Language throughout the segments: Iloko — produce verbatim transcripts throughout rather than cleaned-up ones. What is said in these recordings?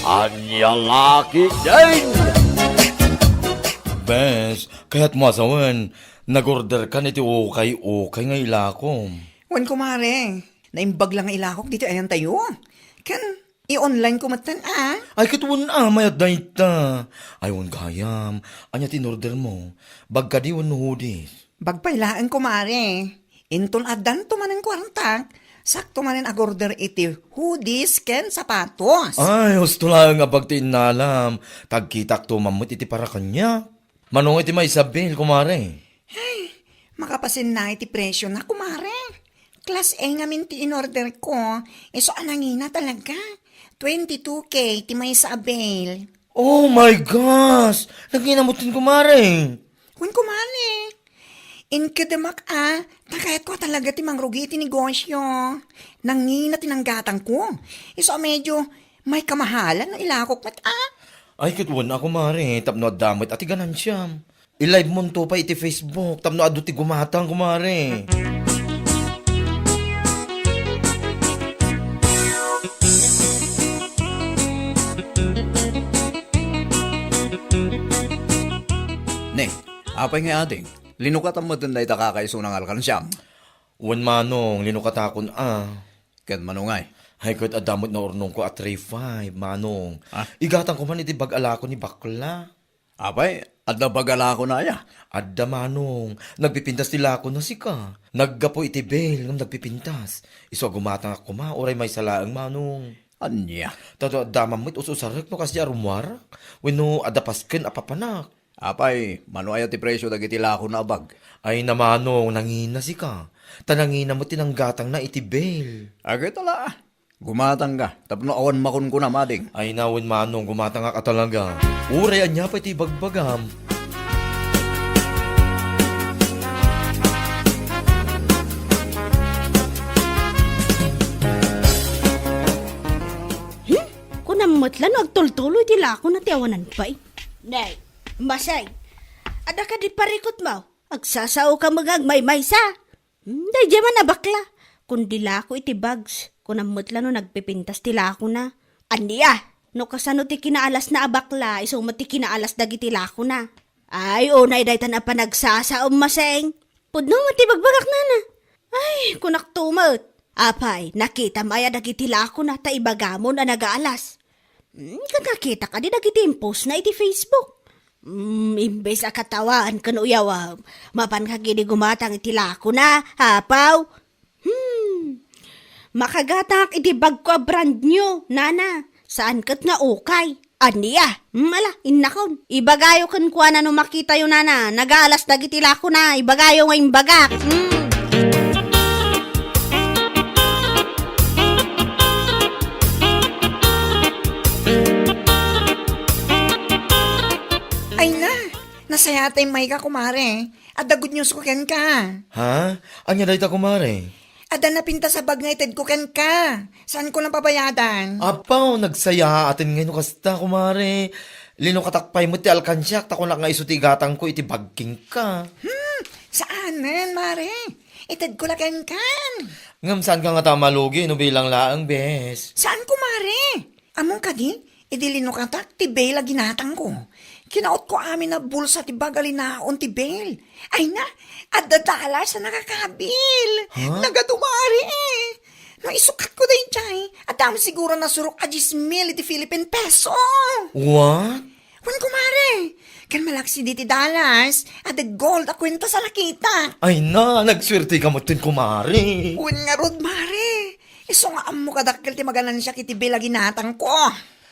Ania la ketdin? Bes, kayatmo a sawen, nag-order kan iti ukay-ukay nga ilakom. Wen, kumare, naimbag la nga ilakok ditoy ayantayo. Ken i-online ko metten, a. Ay, ket wen a, mayat dayta. Ay, wen gayam, ania ti in-ordermo? Bag kadi wenno hoodies? Bag pay laeng, kumare. Inton addanto manen kuartak, sakto manen ag-order iti hoodies ken sapatos. Ay, husto laeng a bag ti innalam. Ta agkitakto man met iti para kaniak. Mano nga iti maysa a bill, kumare? Ay, makapasenna iti presiona, kumare. Class A ngamin ti in-order ko. Isu a nangina talaga. Twenty-two K ti maysa a bill. Oh my gosh! Nangina metten, kumare. Wen, kumare. Inkedemak a, ta kayatko a talaga ti mangrugi iti negosyo. Nangina ti nanggatangko. Isu a medyo may kamahalan no ilakok met a. Ay, ket wen a, kumare, tapno adda met a ti ganansiam. I-live monto pay iti Facebook tapno adu ti gumatang, kumare. Ne, apay nga ading, linukatam metten dayta kakaisuna nga alkansiam? Wen, manong, linukatakon a. Ket mano ngay? Ay, ket adda met naurnongko a three five, manong. Ah? Igatangko man iti bag a lako ni bakla. Apay, adda bag a lakona aya? Adda, manong. Nagpipintas ti lakona sika. Naggapu iti bill ngem nagpipintas. Isu a gumatangak koma, uray maysa laeng, manong. Ania? Ta adda man met us-usarek no kasdi a rummuarak. Wenno adda pasken a papanak. Apay, mano aya ti presio dagiti lakona a bag? Ay na, manong, nangina sika. Ta nangina met ti nanggatangna iti bill. Agay tala. Gumatangka, tapno awan makunkuna, mading. Ay na wen, manong, gumatangak a talaga. Uray ania pay ti ibagbagam. Hmm? Kunam met la no agtultuloy ti lakona ti awanan pay. Nay, Masay, adda kadi parikutmo? Agsasaoka met nga agmaymaysa. Hmm, daydiay man a bakla. Kundi lako iti bags, kunam met la no nagpipintas ti lakona. Ania? No kasano ti kinaalasna a bakla, isu met ti kinaalas dagiti lakona. Ay, unay daytan a panagsasaom, Maseng. Pudno met ti bagbagak, nana. Ay, kunakto met. Apay, nakitam aya dagiti lakona ta ibagamon a nagaalas? Hmm, ket nakita kadi dagiti impostna iti Facebook? Hmm, imbes a katawaan ken uyawam, mapan kadi gumatang iti lakona, apaw? Hmm. Makagatangak iti bagko a brand new, nana. Saan ket nga ukay. Ania? Hmm, ala, innakon. Ibagayo kenkuana no makitayo, nana. Nagaalas dagiti lakona. Ibagayo nga imbagak. Hmm. Ay na, nasayaat a immayka, kumare. Adda good news ko kenka. Ha? Ania dayta, kumare? Adda napintas a bag nga itedko kenka. Saanko lang pabayadan. Apaw, nagsayaaten ngay no kasta, kumare. Linukatak pay met ti alkansiak, ta kunak nga isu ti igatangko iti bag kenka. Hmm, saanen, mare. Itedko la kenka. Ngem saanka ngata a malugi no bilang laeng, bes? Saan, kumare? Ammom kadi, idi linukatak ti bill a ginatangko, kinautko amin a bulsa ti bag a linaon ti bill. Ay na, adda dollars a nakakabil. Ha? Nagadu, mare. No isukatko daydiay, adda amin siguro nasurok a dies mil iti Philippine peso. What? Wen, kumare, ken malaksid iti dollars, adda gold a kuentas a nakitak. Ay na, nagsuerteka metten, kumare. Wen ngarud, mare. Isu nga ammo kadakkel ti maganansiak iti bill a ginatangko.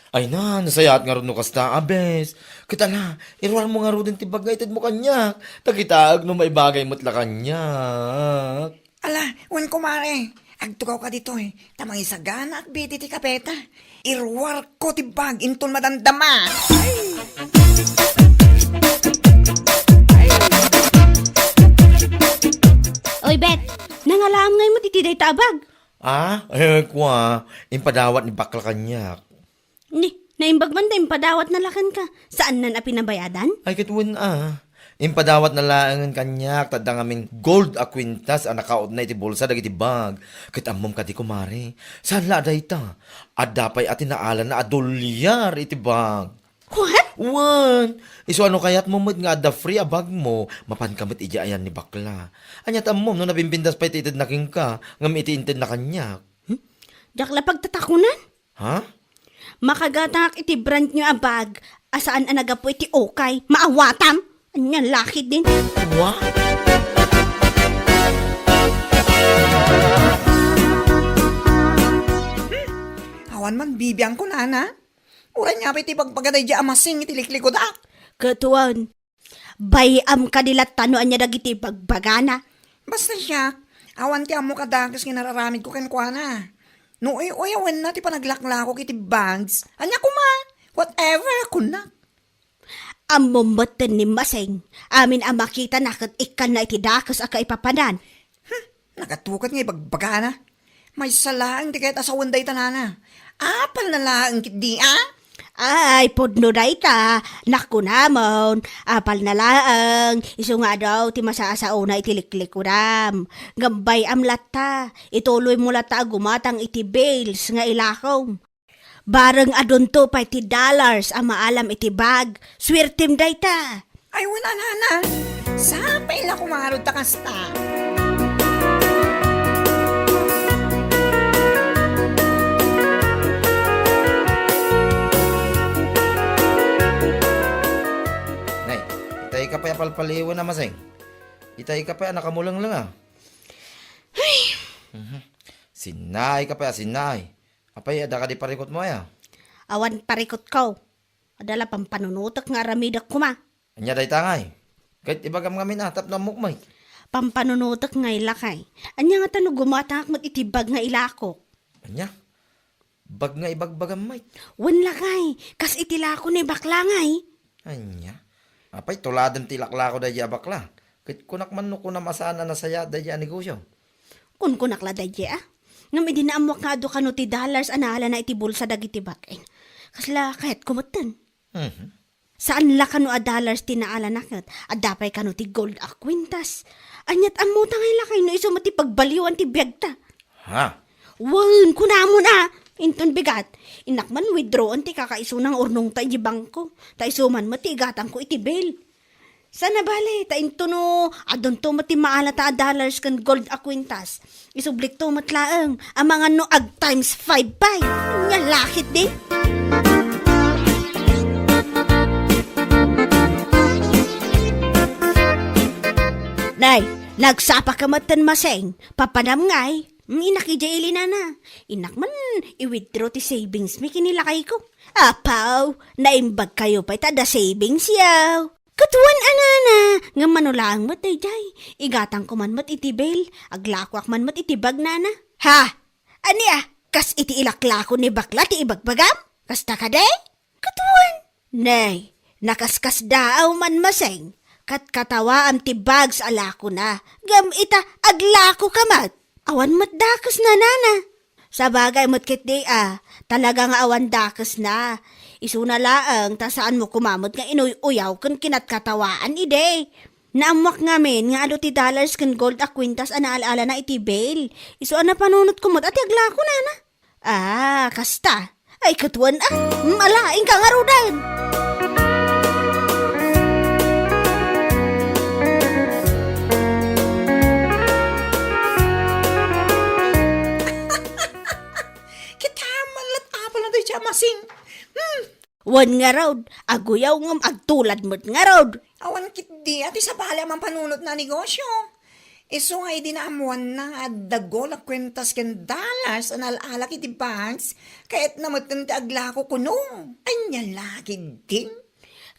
Ay na, nasayaat ngarud no kasta, abes. Ket ala, iruarmo ngaruden ti bag nga itedmo kaniak. Ta kitaek no maibagay met la kaniak. Ala, wen, kumare, agtugawka ditoy, ta mangisaganaak iti kapeta. Iruarko ti bag inton madamdama. Oy, Bet, nangalaam ngay met iti dayta a bag? Ah, eh, kua, impadawat ni bakla kaniak. Ni, naimbag man ta impadawatna la kenka. Saannan a pinabayadan? Ay, ket wen a. Impadawatna laengen kaniak, ta adda ngamin gold a kwintas a nakautna iti bulsa dagiti bag. Ket ammom kadi, kumare, saan la a dayta. Adda pay a tinaalana a dolyar iti bag. What? Wen, isu a no kayatmo met nga adda free a bagmo, mapanka met idiay ayan ni bakla. Ania ti ammom no nabimbindas pay ti itedna kenka, ngem iti intedna kaniak? Hmm? Diak la pagtatakunan? Ha? Makagatangak iti brand new a bag a saan a naggapu iti ukay. Maawatam? Ania la ketdin? Wa? Awan man bibiangko, nana. Uray nga pay ti bagbaga daydiay a Masing iti liklikudak. Ket wen, bay-am kadi latta no ania dagiti bagbagana. Basta siak, awan ti ammok a dakes nga inararamidko kenkuana. No uy-uyawenna ti panaglaklakok iti bags, ania koma? Whatever a kunak. Ammom metten ni Masing, amin a makitana ket ikkanna iti dakes a kaipapanan. Hmm, nagatukat nga ibagbagana. Maysa laeng ti kayat a sawen dayta, nana. Apalna laeng ketdi a? Ay, pudno dayta. Nakunamon, apalna laeng, isu nga adu ti masasaona iti liklikudam. Ngem bay-am latta, ituloymo latta a gumatang iti bills nga ilakom. Bareng adunto pay ti dollars a maalam iti bag, suertem dayta. Ay, wen a, nana. Sapay la koma ngarud ta kasta. Nay, itay ka pay a palpaliwen a Masing. Itay ka pay a nakamulengleng a. Ay. Mhm. Sinnaay ka pay a sinnaay. Apay, adda kadi parikutmo aya? Awan parikutko. Adda la pampanunotek nga aramidek koma. Ania dayta ngay? Ket ibagam ngamin a, tapno ammok met. Pampanunotek ngay lakay. Ania ngata no gumatangak met iti bag nga ilakok? Ania? Bag nga ibagbagam met? Wen lakay, kas iti lako ni bakla ngay. Ania? Apay, tuladem ti ilaklako daydiay a bakla. Ket kunak man no kunam a saan a nasayaat daydiay a negosio. Kunkunak la daydiay a. Ngem idi naammuak nga adu kano ti dollars a naalana iti bulsa dagiti bag-en, kasla kayatko metten. Mhm. Saan la kano a dollars ti naalana ket adda pay kano ti gold a kwintas. Aniat ammota ngay lakay no isu met ti pagbalioan ti biagta? Ha? Wen, kunamon a, inton bigat, innak man withdrawan ti kakaisuna nga urnongta iti bangko, ta isu man met ti igatangko iti bill. Saan a bale, ta intono, adunto met ti maalata a dollars ken gold a kwintas. Isublikto met laeng, amangan no ag times five pay. Nia la ketdi? Nay, nagsapa ka met ten Masing, papanam ngay. Mm, innak idiay ili, nana. Innak man i-withdraw ti savings mi ken ni lakayko. Apaw, naimbag kayo pay ta adda savings yaw. Ket wen a, nana, ngem mano laeng met daydiay. Igatangko man met iti bill, aglakoak man met iti bag, nana. Ha? Ania? Kas iti ilaklako ni bakla ti ibagbagam? Kasta kadi? Ket wen. Nay, nakaskasdaaw man Masing, ket katawaam ti bags a lakona, ngem ita, aglako ka met. Awan met dakesna, nana. Sabagay met ketdi a, talaga nga awan dakesna. Isuna laeng ta saanmo koma met nga inuy-uyaw ken kinatkatawaan idi. Naammuak ngamin nga adu ti dollars ken gold a kwintas a naal-alana iti bill. Isu a napanunotko met a ti aglako, nana. Ah, kasta. Ay, ket wen a. Mm, ala, inka ngaruden. Kita man la't apal na daydiay a Masing. Hmm. Wen ngarud, aguyaw ngem agtulad met ngarud. Awan ketdi a ti sabali a mampanunotna a negosio. Isu nga idi naammuanna nga adda gold a kwintas ken dollars a naal-alak iti bags, kayatna metten ti aglako kuno. Ania la ketdin?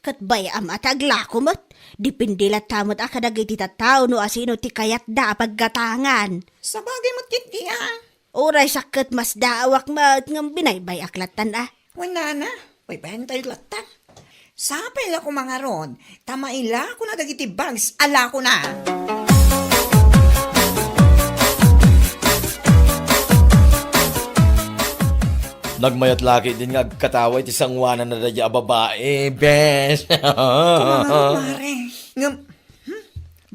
Ket bay-am a ti aglako met. Depende latta met a kadagiti tattao no asino ti kayatda a paggatangan. Sabagay met ketdi a. Uray sakket masdaawak met ngem binaybay-ak lattan a. Wen nana, baybayantayo lattan. Sapay la koma ngarud, ta mailakona dagiti bags a lakona. Nagmayat la ketdin nga agkatawa iti sangoananna daydiay a babai, bes. Koma ngarud, mare. Ngem,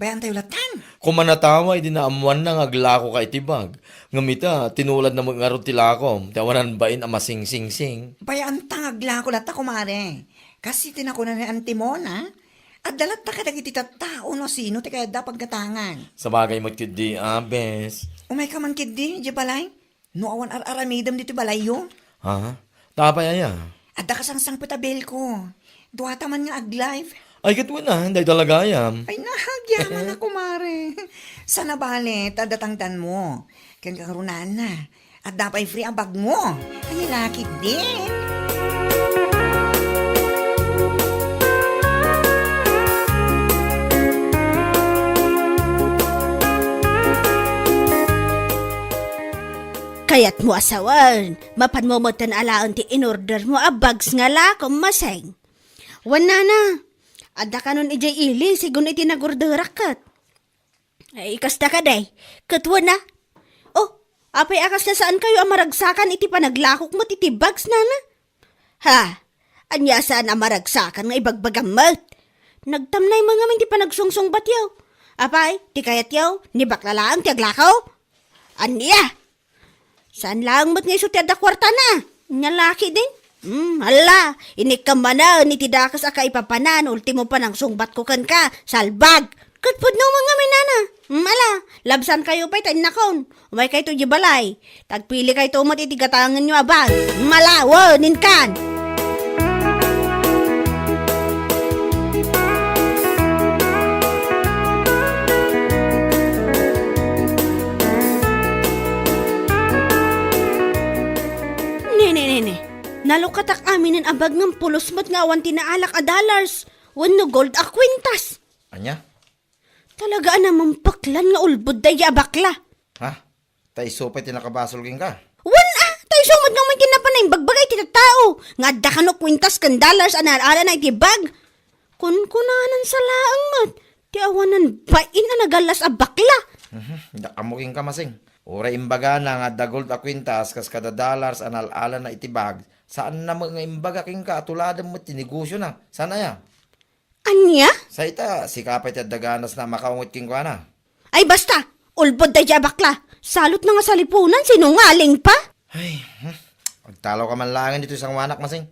Bayaantayo lattan. Kumanatawa idi naammoanna nga aglakoka iti bag. Ngem ita, tinuladna met ngarud ti lakom, ti awanan bain a masingsing. Bayaanta nga aglako latta, kumare. Kas iti nakuna ni Auntie Mona, adda latta kadagiti tattao no sino ti kayatda paggatangan. Sabagay met ketdi, a, bes. Umayka man ketdi, idiay balay. No awan ar-aramidem ditoy balayyo? Ha? Apay aya? Adda kasangsangpet a bilko. Duata man nga aglife. Ay, ket wen a, dayta la gayam. Ay, nahagyaman a, kumare. Sana bale, ta adda tangdanmo. Ken kangrunana, adda pay free a bagmo. Ay, lakit din. Kayatmo a sawen, mapanmo metten alaen ti inordermo a bags nga lakom, Maseng. Wen, nana, adda kanon idiay ili, sigun iti nagorderak ket. Ay, kasta kadi, ket wen a. Oh, apay a kasla saankayo a maragsakan iti panaglakok met iti bags, nana? Ha? Ania saan a maragsakan nga ibagbagam met? Nagtamnay met ngamin ti panagsungsungbatyo. Apay, ti kayatyo, ni bakla laeng ti aglako? Ania? Saan laeng met nga isu ti adda kuartana? Ania lakit din? Hmm, ala, inikka manen iti dakes a kaipapanan, ultimo panangsungbatko kenka, salbag! Ket pudno met ngamin, nana. Hmm, ala, labsankayo pay ta innakon. Umaykayto idiay balay. Tagpilikayto met iti gatangenyo a bag. Malawen, inkan! Nene, nene. Nalukatak aminen a bag ngem pulos met nga awan ti naalak a dollars wenno gold a kwintas. Ania? Talaga a namempeklan nga ulbod daydi a bakla. Ha? Ta isu pay ti nakabasol kenka? Wen a, ta isu met ngamin ti napan naimbagbaga iti tattao nga adda kano kwintas ken dollars a naal-alana iti bag. Kunkunanan sa laeng met ti awanan bain a nagallas a bakla. Mhm, dakamo kenka, Masing. Uray imbagana nga adda gold a kwintas kas kada dollars a naal-alana iti bag, saanna met nga imbaga kenka a tuladem met ti negosiona. Saan aya? Ania? Sa ita, sika pay ti adda ganasna a makaunget kenkuana. Ay, basta! Ulbod daydi a bakla! Salutna nga salipunan, sinungaling pa! Ay, hmm. Agtalawka man laengen ditoy sangoanak, Masing.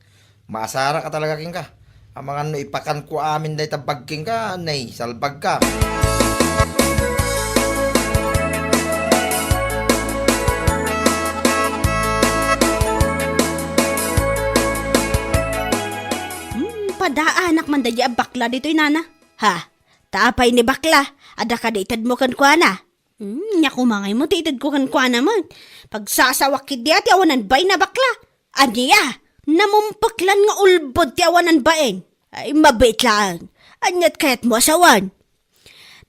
Maasaraka talaga kenka. Amangan no ipakanko amin dayta bag kenka, nay, salbagka. Hmm, padaanak man daydi a bakla ditoy, nana. Ha? Ta apay ni bakla, adda kadi itedmo kenkuana? Hmm, nia koma ngay mo ti itedko kenkuana met. Pagsasawak ketdi a ti awanan bain a bakla. Ania? Namempeklan nga ulbod ti awanan bain. Ay, mabiit laeng. Aniat kayatmo a sawen?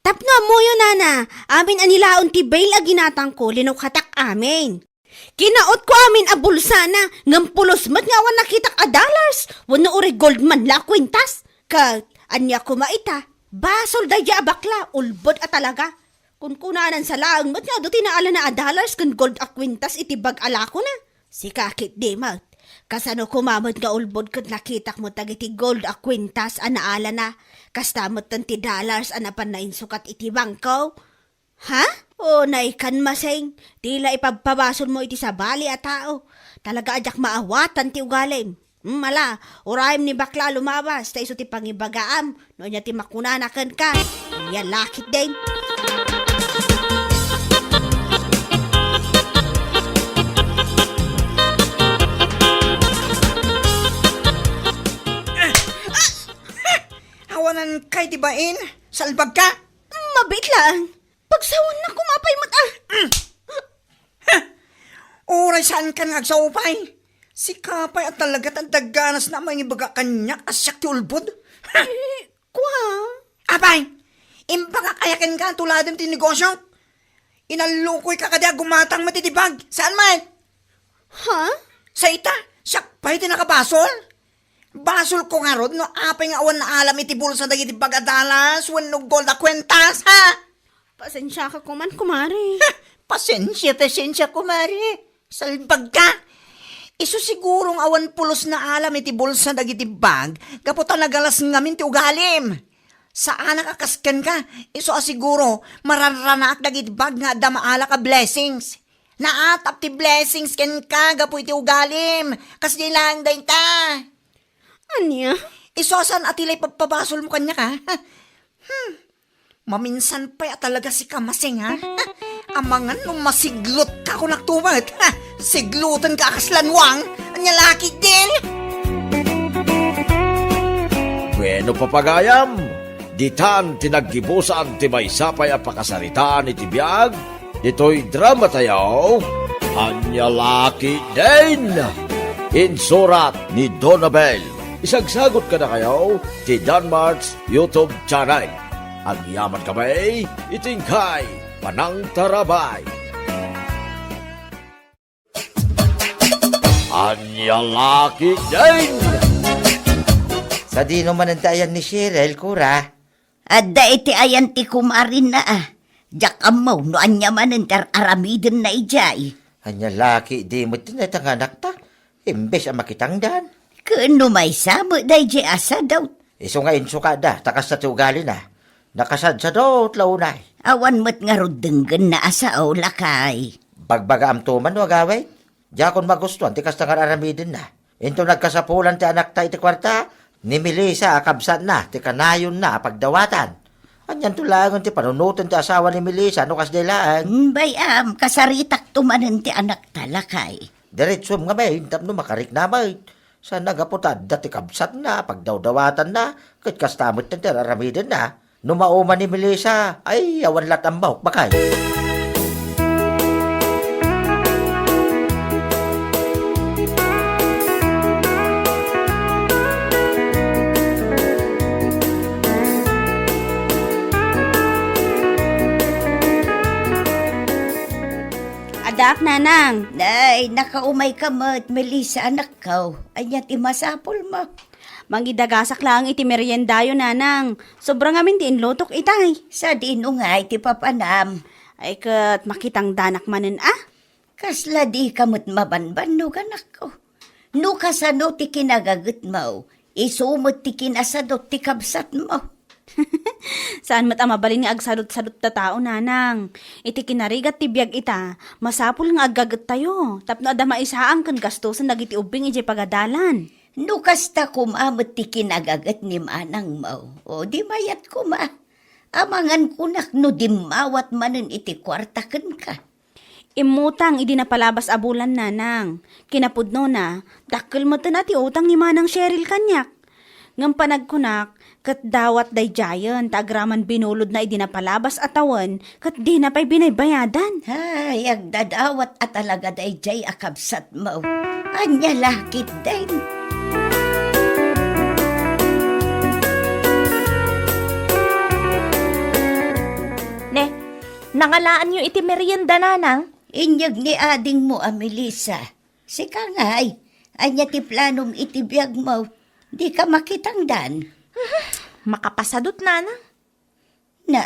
Tapno ammoyo, nana, amin a nilaon ti bail a ginatangko, linukatak amin. Kinautko amin a bulsana, ngem pulos met nga awan nakitak a dollars, wenno uray gold man la a kwintas. Ket, ania koma ita? Basol daydi a bakla, ulbod a talaga. Kunkunanan sa laeng met nga adu ti naalana a dollars ken gold a kwintas iti bag a lakona. Sika ketdi met. Kasano koma met nga ulbod ket nakitak met dagiti gold a kwintas a naalana? Kasta metten ti dollars a napan nainsukat iti bangko? Ha? O, naikan, Maseng. Ti la ipabpabasolmo iti sabali a tao. Talaga a diak maawatan ti ugalim. Hmm, ala, urayem ni bakla a lumabas, ta isu ti pangibagaam, no ania ti makunana kenka. Ania lakit din. Awanan kay ti bain, salbagka. Mabiit laeng. Pagsawannak koma pay met a. Uray saankan nga agsaupay. Sika pay a talaga ti adda ganasna a mangibaga kaniak a siak ti ulbod. Eh, kua? Apay, imbagak aya kenka a tuladem ti negosio? Inallukoyka kadi a gumatang met iti bag. Saan met? Ha? Sa ita, siak pay ti nakabasol? Basolko ngarud no apay nga awan naalam iti bulsa dagiti bag a dollars wenno gold a kuentas, ha? Pasensiaka koman, kumare. Ha! Pasensia, pasensia, kumare. Salbagka! Isu siguro nga awan pulos naalam iti bulsa dagiti bag gapu ta nagalas ngamin ti ugalim. Saanak a kas kenka, isu a siguro, maranranaak dagiti bag nga adda maalak a blessings. Naatap ti blessings kenka gapu iti ugalim, kasdi laeng dayta. Ania? Isu a saan a ti lay pagpabasolmo kaniak, ha? Hmm. Maminsan pay a talaga sika, Masing, ha? Amangan no masiglutka, kunak tumet, ha? Siglutenka a kas lanwang, ania la ketdin? Bueno, papagayam, ditan ti naggibusan ti maysa pay a pakasaritaan iti biag ditoy dramatayo, Ania la ketdin? Insurat ni Donabel. Isagsagot kadakayo ti Danmart's YouTube channel. Agyamankami iti inkay panangtarabay. Ania la ketdin? Sadino manen ti ayan ni Cheryl, kura? Adda iti ayan ti kumarinna, a. Diak ammo no ania manen ti ar-aramidenna idiay. Ania la ketdi met ti naitanganakta? Imbes a makitangdan. Ken no maysa met daydiay a sadot. Isu nga insukada, ta kasta ti ugalina. Nakasadsadot la unay. Awan met ngarud denggenna a sao, lakay. Bagbagaamto man no agawid? Diakon magustuan ti kasta nga ar-aramidenna. Inton nagkasapulan ti anakta iti kuarta, ni Melissa a kabsatna ti kanayonna a pagdawatan. Anianto laengen ti panunoten ti asawa ni Melissa no kasdi laeng? Hmm, bay-am, kasaritakto manen ti anakta, lakay. Diretsom ngamin tapno makarikna met. Saan a gapu ta adda ti kabsatna a pagdawdawatanna, ket kasta met ti ar-aramidenna. No mauma ni Melissa, ay, awan lat ammok, bakay. Addaak, nanang. Nay, nakaumayka met, Melissa, anakko. Ania ti masapulmo? Mangidagasak laeng iti meriendayo, nanang. Sobra ngamin ti inlutok itay. Sadino ngay ti papanam? Ay, ket makitangdanak manen, a? Kasla dika met mabanbannog, anakko. No kasano ti kinagagetmo, isu met ti kinasadot ti kabsatmo. Saan met a mabalin nga agsadot-sadot ta tao, nanang. Iti kinarigat ti biag ita, masapul nga aggagettayo, tapno adda maisaan ken gastosen dagiti ubbing idiay pagadalan. No kasta koma met ti kinagaget ni manangmo, o di mayat koma. Amangan kunak no dimmawat manen iti kuarta kenka. Immutang idi napalabas a bulan, nanang. Kinapudnona, dakkel metten a ti utang ni Manang Cheryl kaniak. Ngem panagkunak, ket dawat daydiayen ta agraman binulodna idi napalabas a tawen ket dina pay binaybayadan. Ay, agdadawat a talaga daydiay a kabsatmo. Ania la ketdin? Ne, nangalaanyo iti merienda, nanang? Inyeg ni adingmo a Melissa. Sika ngay, ania ti planom iti biagmo? Dika makitangdan? Makapasadot, nanang. Na,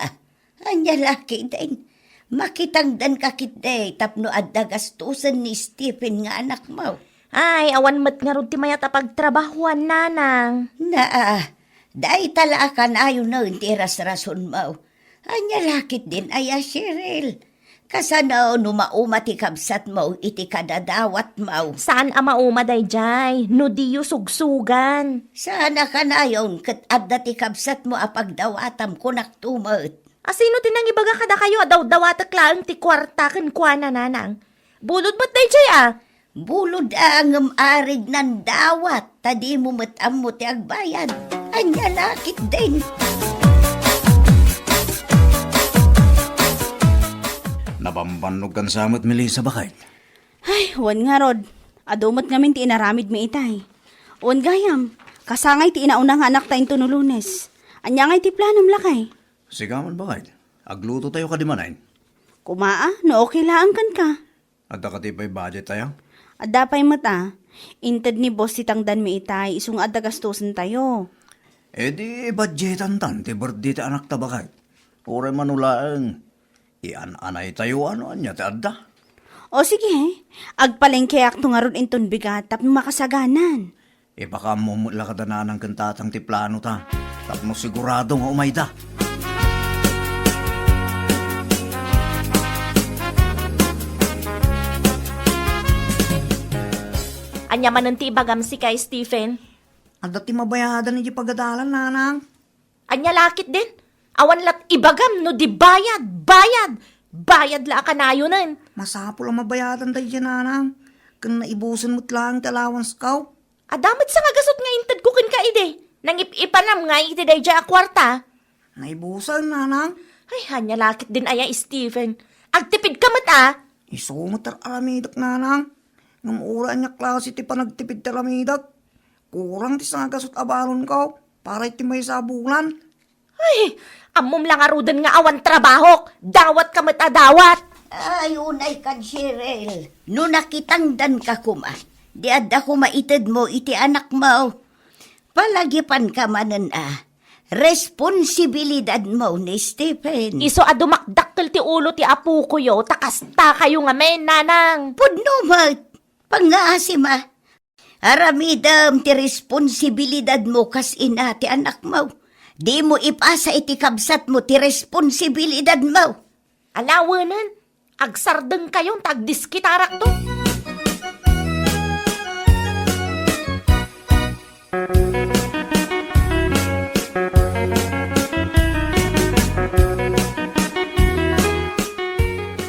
ania la ketdin? Makitangdanka ketdi tapno adda gastosen ni Stephen nga anakmo. Ay, awan met ngarud ti mayat a pagtrabahoan, nanang. Naa, dayta la a kanayonen ti irasrasonmo. Ania la ketdin aya, Cheryl? Kasano no mauma ti kabsatmo iti kadadawatmo? Saan a mauma daydiay no diyo sugsugan. Saan a kanayon ket adda ti kabsatmo a pagdawatam, kunak tumet. A, sino ti nangibaga kadakayo a dawdawatek laeng ti kuarta kenkuana, nanang? Bulod met daydiay, a. Bulod a ngem arignan dawat, ta dimo met ammo ti agbayad. Ania la ketdin? Nabambannog kan sa met, Melissa, baket? Ay, wen ngarud. Adu met ngamin ti inaramidmi itay. Wen gayam, kasangay ti inauna nga anakta inton Lunes. Ania ngay ti planom, lakay? Sika man, baket. Agluto tayo kadi manen. Kumaa, no okay laeng kenka. Adda kadi pay budget tayo? Adda pay met, a. Inted ni boss ti tangdanmi itay, isu nga adda gastosen tayo. E di, budgetan tan ti birthday ti anakta, baket. Uray mano laeng, ian-anay tayo no ania ti adda. O sige, agpalengkeakto ngarud inton bigat tapno makasaganan. Ipakaammo met la kada nanang ken tatang ti plano ta. Tapno sigurado nga umayda. Ania manen ti ibagam sika, Stephen? Adda ti mabayadan idiay pagadalan, nanang. Ania la ketdin? Awan la't ibagam no di bayad, bayad, bayad la a kanayonen. Masapul a mabayadan daydiay, nanang. Ken naibusen met laeng ti allowance ko. Adda met sangagasut nga intedko kenka idi. Nangip-ipanam nga iti daydiay a kuarta. Naibusen, nanang. Ay, ania la ketdin aya, Stephen. Agtipidka met a. Isu met ti ar-aramidek, nanang. Ngem uray ania klase ti panagtipid ti aramidek, kurang ti sangagasut a balonko para iti maysa a bulan. Ay, ammom la ngaruden nga awan trabahok. Dawatka met a dawat. Ay, unay kad, Cheryl. No nakitangdanka koma, di adda koma itedmo iti anakmo. Palagipanka manen a responsibilidadmo ni Stephen. Isu a dumakdakkel ti ulo ti apokoyo, ta kastakayo ngamin, nanang. Pudno met. Pangngaasim a. Aramidem ti responsibilidadmo kas ina ti anakmo. Dimo ipasa iti kabsatmo ti responsibilidadmo. Alawenen, agsardengkayon ta agdiskitarakto.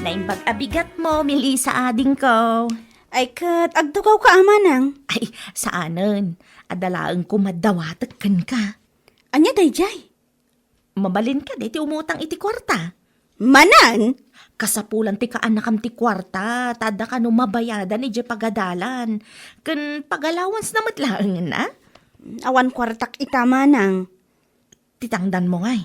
Naimbag a bigatmo, Melissa, adingko. Ay ket, agtugawka a manang? Ay, saanen. Adda laeng koma dawatek kenka. Ania daydiay? Mabalin kadi ti umutang iti kuarta? Manen? Kasapulan ti kaanakam ti kuarta, ta adda kano mabayadan idiay pagadalan. Ken pag-allowance na met laengen a? Awan kuartak ita, manang. Ti tangdanmo ngay?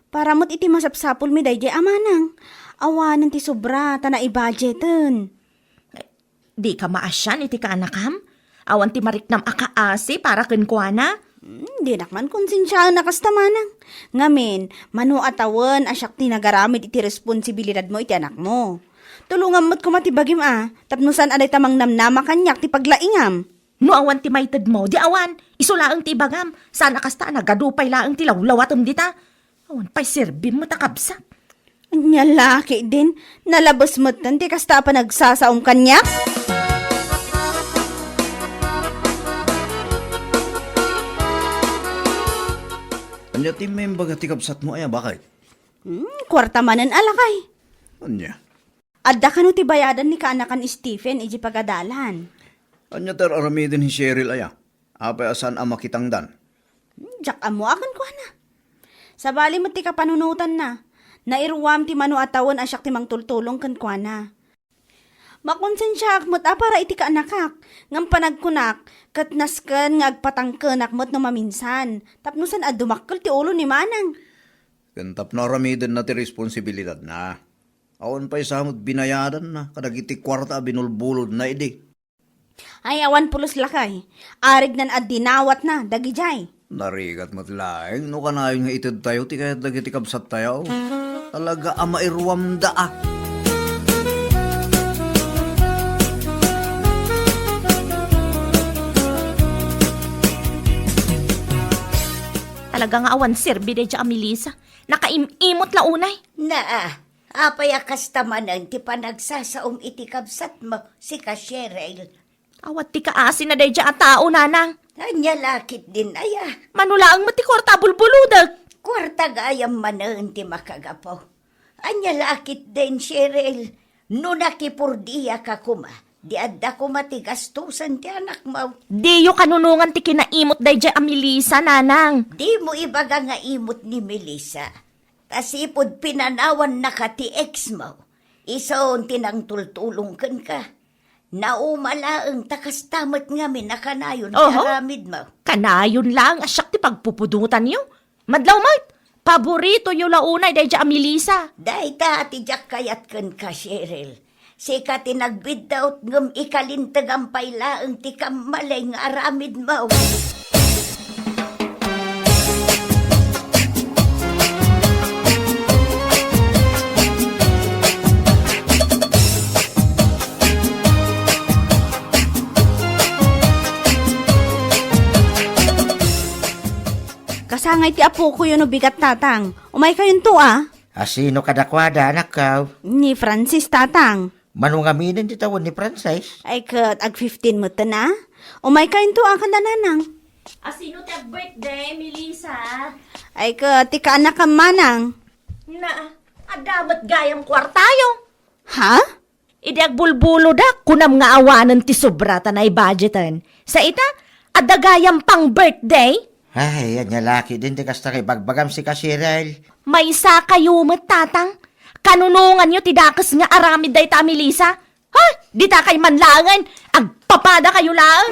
Para met iti masapsapulmi daydiay a manang. Awanen ti sobra ta naibudgeten. Dika maasian iti kaanakam? Awan ti mariknam a kaasi para kenkuana? Hmm, dinak man konsensiaen a kasta manang. Ngamin, mano a tawen a siak ti nagaramid iti responsibilidadmo iti anakmo. Tulongam met koma ti bagim a, tapno saan a dayta mangnamnama kaniak ti paglaingam. No awan ti maitedmo, di awan. Isu laeng ti ibagam. Saan a kasta a nagadu pay laeng ti lawlawatem dita. Awan pay serbim met a kabsat. Ania la ketdin, nalabes metten ti kasta a panagsasaom kaniak? Ania ti imbaga ti kabsatmo aya, baket? Hmm, kuarta manen a lakay. Ania? Adda kano ti bayadan ni kaanakan Stephen idiay pagadalan? Ania ti ar-aramiden ni Cheryl aya? Apay a saan a makitangdan? Hmm, diak ammo a kenkuana. Sabali met ti kapanunotanna, nairuam ti mano a tawen a siak ti mangtultulong kenkuana. Makonsensiaak met a para iti kaanakak, ngem panagkunak, ket nasken nga agpatangkenak met no maminsan, tapno saan a dumakkel ti ulo ni manang. Ken tapno aramidenna ti responsibilidadna. Awan pay sa met binayadanna kadagiti kuarta a binulbulodna idi. Ay, awan pulos lakay. Arignan a dinawatna dagidiay. Narigat met laeng no kanayon nga itedtayo ti kayat dagiti kabsattayo. Talaga a mairuamda a. Talaga nga awan serbi daydiay a Melissa. Nakaim-imot la unay. Naa, apay a kasta manen ti panagsasaom iti kabsatmo, sika Cheryl? Awan ti kaasina daydiay a tao, nanang. Ania la ketdin aya? Mano laeng met ti kuarta a bulbulodek? Kuarta gayam manen ti makagapu. Ania la ketdin, Cheryl? No nakipurdiaka koma, di adda koma ti gastusen ti anakmo. Diyo kanunongan ti kinaimot daydiay a Melissa, nanang. Dimo ibaga nga imot ni Melissa. Ta sipud pinanawannaka ti exmo, isun ti nangtultulong kenka. Nauma laeng ta kasta met ngamin a kanayon ti Oho. aramidmo. Kanayon laeng a siak ti pagpupudotanyo. Madlaw met, paboritoyo la unay daydiay a Melissa. Dayta ti diak kayat kenka, Cheryl. Sika ti nagbiddut ngem ikalintegam pay laeng ti kammalay nga aramidmo. Sangay ti apokoyo no bigat, Tatang. Umaykayonto, a. A, sino kadakuada, anakko? Ni Francis, Tatang. Mano ngaminen dita wen ni Francis? Ay, ket ag fifteen metten, a. Umaykayonto, a, kada Nanang. A, sino ti ag-birthday, Melissa? Ay, ket ti kaanakam, Manang. Na, adda met gayam kuartayo. Ha? Idi agbulbulodak, kunam nga awanen ti sobra ta naibudgeten. Sa ita, adda gayam pang-birthday? Ay, ania la ketdin ti kasta nga ibagbagam, sika, Cheryl? Maysakayo met, Tatang. Kanunonganyo ti dakes nga aramid dayta a Melissa. Ha? Ditakay man laengen, agpapadakayo laeng.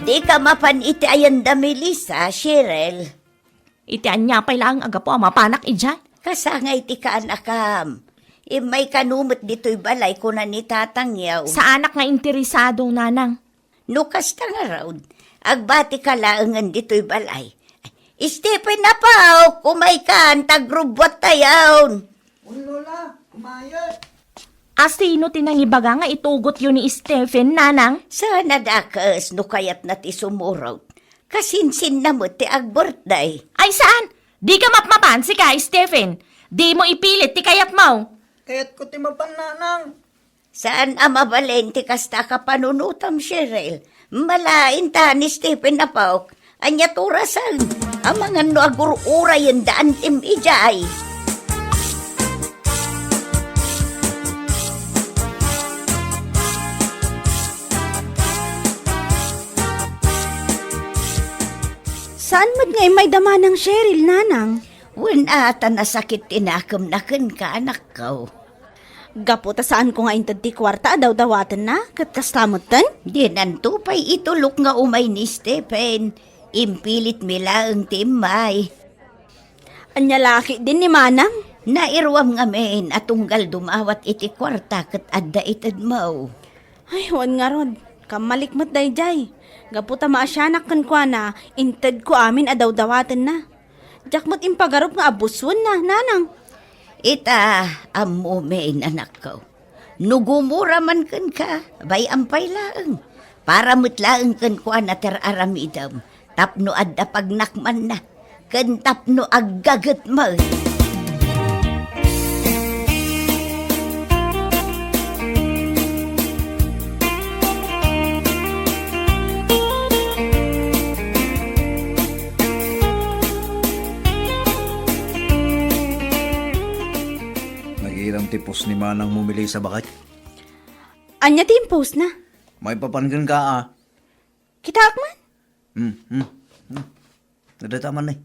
Dika mapan iti ayanda, Melissa, Cheryl. Iti ania pay laeng a gapu a mapanak idiay? Kasangay ti kaanakam. Immay kano met ditoy balay, kuna ni Tatangyo. Saanak nga interesado, Nanang. No kasta ngarud, agbatika laengen ditoy balay. Stephen, apo, kumaykan, ta agrubbuattayon. Wen, Lola, kumayat. A, sino ti nangibaga nga itugotyo ni Stephen, Nanang? Saan a dakes no kayatna ti sumurot. Kasinsinna met ti ag-birthday. Ay, saan? Dika mapmapan, sika, Stephen. Dimo ipilit ti kayatmo. Kayatko ti mapan, Nanang. Saan a mabalin ti kasta a kapanunotam, Cheryl. Malain ta ni Stephen, apok. Ania ti orasen? Amangan no agur-urayenda antim idiay. Saan met nga immay da Manang Cheryl, Nanang? Wen a, ta nasakit ti nakemna kenka, anakko. Gapu ta saanko nga inted ti kuarta a dawdawatenna, ket kasta metten? Dinanto pay itulok nga umay ni Stephen. Impilitmi laeng ti immay. Ania la ketdin ni Manang? Nairuam ngamin a tunggal dumawat iti kuarta ket adda itedmo. Ay, wen ngarud. Kammalik met daydiay. Gapu ta maasianak kenkuana, intedko amin a dawdawatenna. Diak met impagarup nga abuswenna, Nanang. Ita, ammomin, anakko. No gumura man kenka, bay-am pay laeng. Para met laeng kenkuana ti ar-aramidem, tapno adda pagnakmanna, ken tapno aggaget met. Nagiram ti post ni Manang mo, Melissa, baket? Ania ti impostna? Maipapan kenka, a. Kitaak man? Hmm, hmm, hmm. Nadata man, eh.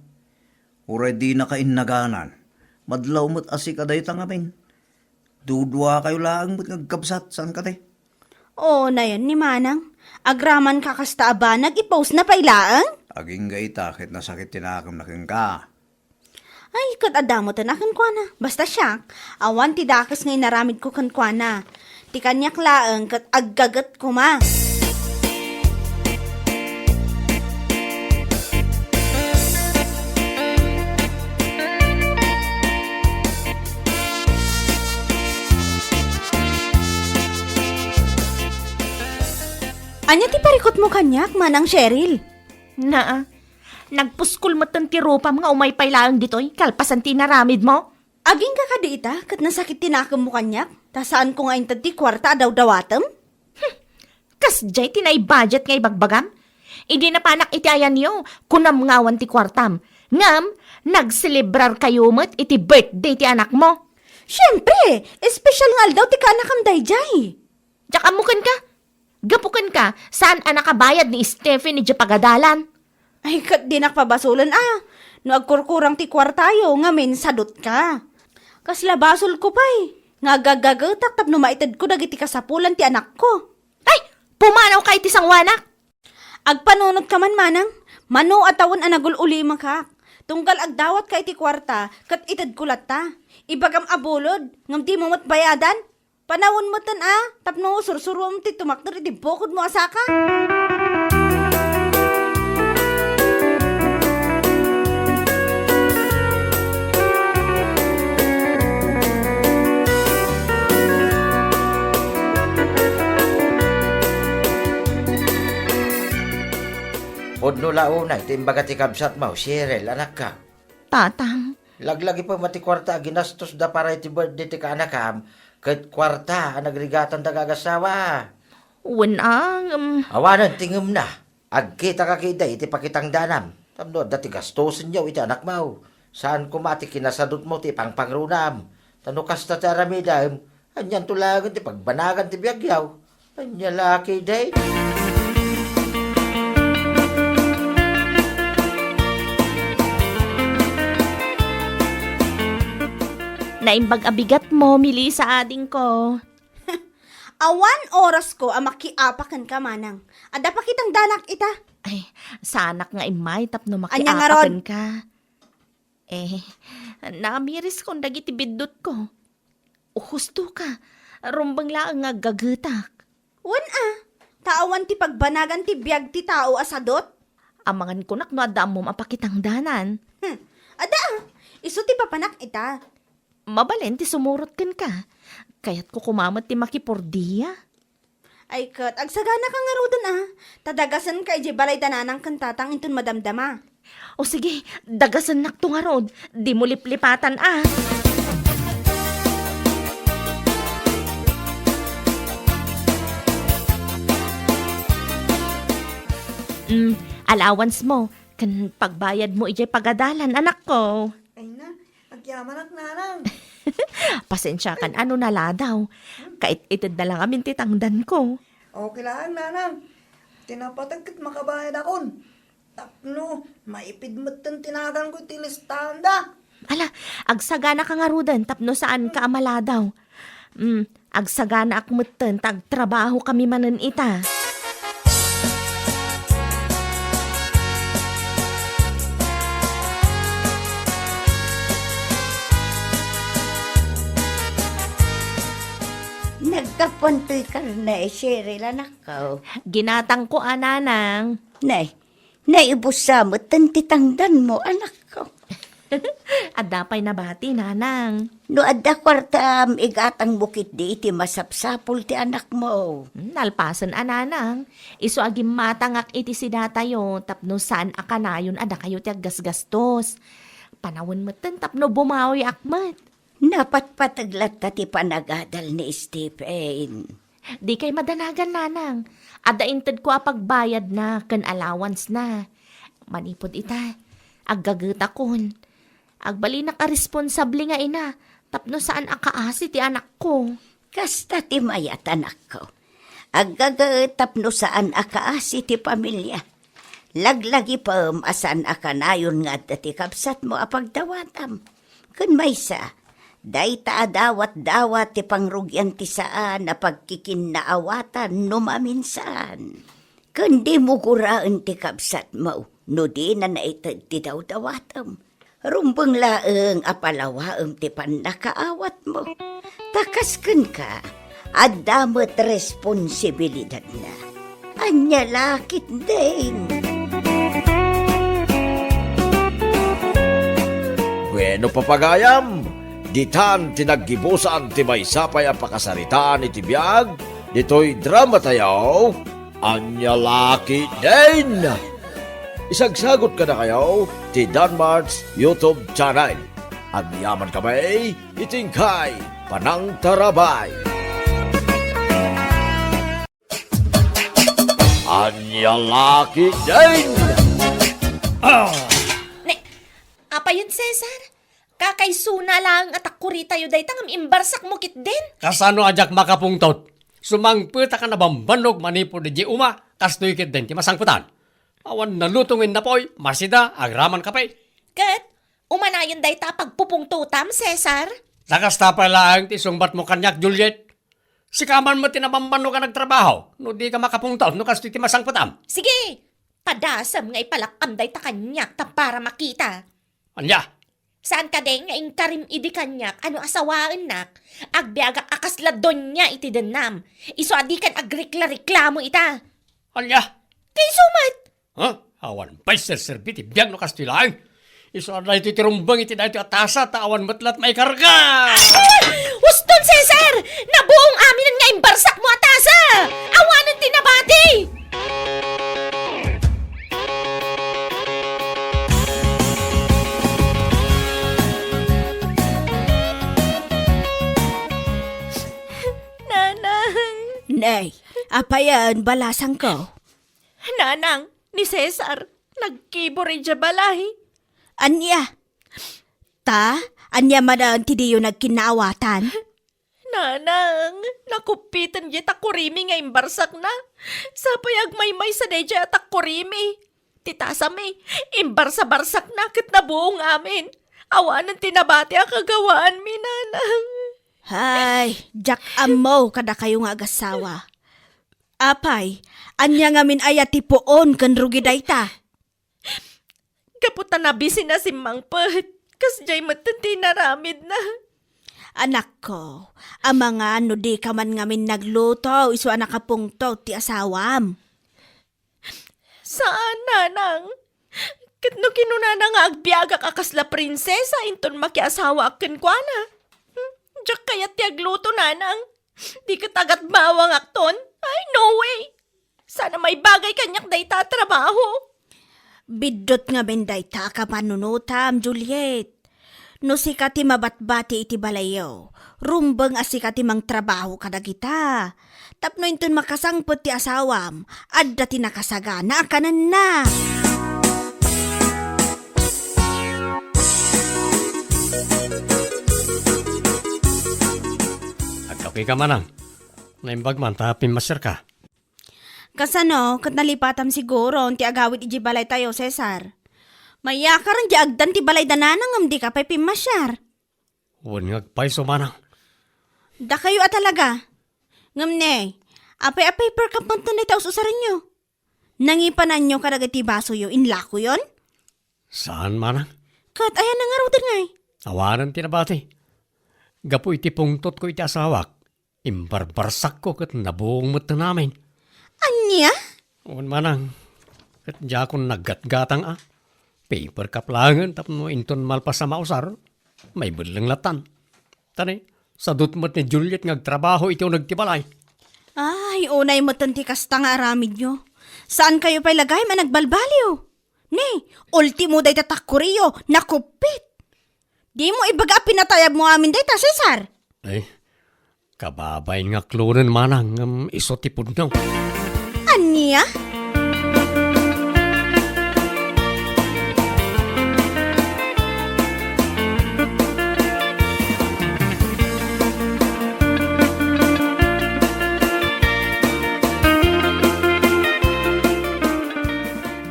Uray dinaka innaganan. Madlaw met a sika dayta ngamin. Duduakayo laeng met nga agkabsat, saan kadi? Oo, nayon ni Manang. Agraman ka kasta a banag, i-post na pay laeng? Agingga ita, ket nasakit ti nakemna kenka. Ay, ket adda met a kenkuana. Basta siak, awan ti dakes nga inaramidko kenkuana. Ti kaniak laeng ket aggaget koma. Ania ti parikutmo kaniak, Manang Cheryl? Naa, nagpuskol metten ti rupam nga umay pay laeng ditoy, kalpasan ti inaramidmo. Agingga kadi ita, ket nasakit ti nakemmo kaniak, ta saanko nga inted ti kuarta a dawdawatem? Hmm, kasdiay ti naibudget nga ibagbagam? Idi napanak iti ayanyo, kunam nga awan ti kuartam. Ngem, nagselebrarkayo met iti birthday ti anakmo. Siempre, espesyal nga aldaw ti kaanakam daydiay. Diak ammo kenka. Gapu kenka, saan a nakabayad ni Stephen idiay pagadalan? Ay, ket dinak pabasolen a. No agkurkurang ti kuartayo, ngamin sadutka. Kasla basolko pay nga agagagetak tapno maitedko dagiti kasapulan ti anakko. Ay, pumanawka iti sangoanak! Agpanunot ka man, Manang. Mano a tawen a nagul-ulimakak. Tunggal agdawatka iti kuarta, ket itedko latta. Ibagam a bulod, ngem dimo met bayadan. Panawen metten a, tapno sursuroem ti tumakder iti bukodmo a saka. La unay ti imbaga ti kabsatmo, Cheryl, anakko. Tatang. Laglagipem a ti kuarta a ginastos da para iti birthday ti kaanakam, ket kuarta a nagrigatanda nga agasawa. Wen a, ngem. Awanen ti ngemna. Agkitaka ketdi iti pakitangdanam. Tapno adda ti gastosenyo iti anakmo. Saan koma ti kinasadutmo ti pangpangrunam. Ta no kasta ti aramidem, anianto laengen ti pagbanagan ti biagyo? Ania la ketdi? Naimbag a bigatmo, Melissa, adingko. Awan orasko a makiapa kenka, manang. Adda pakitangdanak ita. Ay, saanak nga immay tapno makiapa kenka. Ania ngarud? Eh, naamiriskon dagiti biddutko. Husto ka, rumbeng laeng nga aggagetak. Wen a, ta awan ti pagbanagan ti biag ti tao a sadut? Amangan kunak no adda ammom a pakitangdanan. Hmm, adda a, isu ti papanak ita. Mabalin ti sumurot kenka. Kayatko koma met ti makipordia. Ay ket, agsaganaka ngaruden a. Ta dagasenka idiay balay da nanang ken tatang inton madamdama. O sige, dagasennakto ngarud. Dimo liplipatan a. Mm, allowance mo, ken pagbayad mo idiay pagadalan, anakko. Ay na, agyamanak, nanang. Pasensiakan a no naladaw. Kait-ited na lang amin ti tangdanko. Okay lang, nanang. Ti napateg ket makabayadakon. Tapno maipid metten ti naganko iti listaanda. Ala, agsaganaka ngaruden tapno saanka a maladaw. Mm, agsaganaak metten ta agtrabahokami manen ita. Naggapuan toy karne, Cheryl, anakko. Ginatangko a, nanang. Nay, naibussa metten ti tangdanmo, anakko. Adda pay nabati, nanang. No adda kuartam, igatangmo ketdi iti masapsapul ti anakmo. Hmm, nalpasen a, nanang. Isu a gimmatangak iti sidatayo tapno saan a kanayon a dakayo ti aggasgastos. Panawen metten tapno bumawiak met. Napatpateg latta ti panagadal ni Stephen. Dikay madanagan, nanang. Adda intedko a pagbayadna ken allowance na. Manipud ita, aggagetakon. Agbalinak a responsable nga ina tapno saan a kaasi ti anakko. Kasta ti mayat, anakko. Aggagaet tapno saan a kaasi ti pamilia. Laglagipem a saan a kanayon nga adda ti kabsatmo a pagdawatam. Ken maysa, dayta a dawatdawat ti pangrugian ti saan a pagkikinnaawatan no maminsan. Ken dimo guraen ti kabsatmo no dina naited ti dawdawatem. Rumbeng laeng a palawaem ti pannakaawatmo. Ta kas kenka, adda met responsibilidadna. Ania la ketdin? Bueno, papagayam, ditan ti naggibusan ti maysa pay a pakasaritaan iti biag ditoy dramatayo. Ania la ketdin? Isagsagot kadakayo ti Danmart's YouTube channel. Agyaman kami iti inkay panangtarabay. Ania la ketdin? Ah! Ne, apayen, Cesar? Kakaisuna laeng a takkuritayo dayta ngem imbarsakmo ketdin? Kasano a diak makapungtot? Sumangpetak a nabambannog manipud idiay uma, kastoy ketdin ti masangpetan. Awan naluto nga innapoy, masida, agraman kape. Ket, umanayon dayta a pagpupungtotam, Cesar? Ta kasta pay laeng ti sungbatmo kaniak, Juliet. Sika man met ti nabambannog a nagtrabaho, no dika makapungtot no kastoy ti masangpetam. Sige, padasem nga ipalak-am dayta kaniak tapno para makita. Ania? Saan kadi nga inkarim idi kaniak a no asawaennak, agbiagak a kasla donia iti dennam. Isu a dikan agrekla-reklamo ita. Ania? Kayso met! Ha? Awan pay serserbi ti biag no kastoy laeng. Isu a daytoy ti rumbeng iti daytoy a tasa ta awan met la't maikarga. Uston, Cesar! Nabuong aminen nga imbarsakmo a tasa! Awanen ti nabati! Apayen, balasangko? Nanang, ni Cesar, nagkibor idiay balay. Ania? Ta, ania manen ti diyo nagkinnaawatan? Nanang, nakuppiten diay takurimi nga imbarsakna. Sapay agmaymaysa daydiay a takurimi. Ti tasami, imbarsa-barsakna ket nabuong amin. Awanen ti nabati a kagawaanmi, nanang. Hay, diak ammo kadakayo nga agassawa. Apay, ania ngamin aya ti puon ken rugi dayta? Gapu ta nabisina simmangpet, kasdiay metten ti inaramidna. Anakko, amangan no dika man ngamin nagluto isu a nakapungtot ti asawam. Saan, nanang. Ket no kinunana nga agbiagak a kasla prinsesa inton makiasawaak kenkuana. Hmm, diak kayat ti agluto, nanang. Di ket agatbawangakton. Ay, no way. Saan a maibagay kaniak dayta a trabaho. Biddut ngamin dayta a kapanunotam, Juliet. No sika ti mabatbati iti balayyo, rumbeng a sika ti mangtrabaho kadagita. Tapno inton makasangpet ti asawam, adda ti nakasagana a kanenna. Agkapika, manang. Naimbag man ta pimmasiarka. Kasano, ket nalipatam siguro ti agawid idiay balaytayo, Cesar? Mayakaren diay agdan ti balayda, nanang, ngem dika pay pimmasiar. Wen nga agpayso, manang. Dakayo a talaga. Ngem ne, apay a paper cup man dayta us-usarenyo? Nangipananyo kadagiti basoyo, inlakoyon? Saan, manang. Ket aya nangaruden ngay? Awanen ti nabati. Gapu iti pungtotko iti asawak, imbarbarsakko ket nabuong met ti amin. Ania? Wen, manang, ket diakon naggatgatang a. Paper cup laengen tapno inton malpas a mausar, maibelleng lattan. Ta ne, sadut met ni Juliet nga agtrabaho iti uneg ti balay. Ay, unay metten ti kasta nga aramidyo. Saankayo pay la gayam a nagbalbaliw. Ne, ultimo dayta takoriyo, nakuppit. Dimo ibaga a pinatayabmo amin dayta, Cesar? Ay, kababain nga klonen, manang, ngem isu ti pudno. Ania?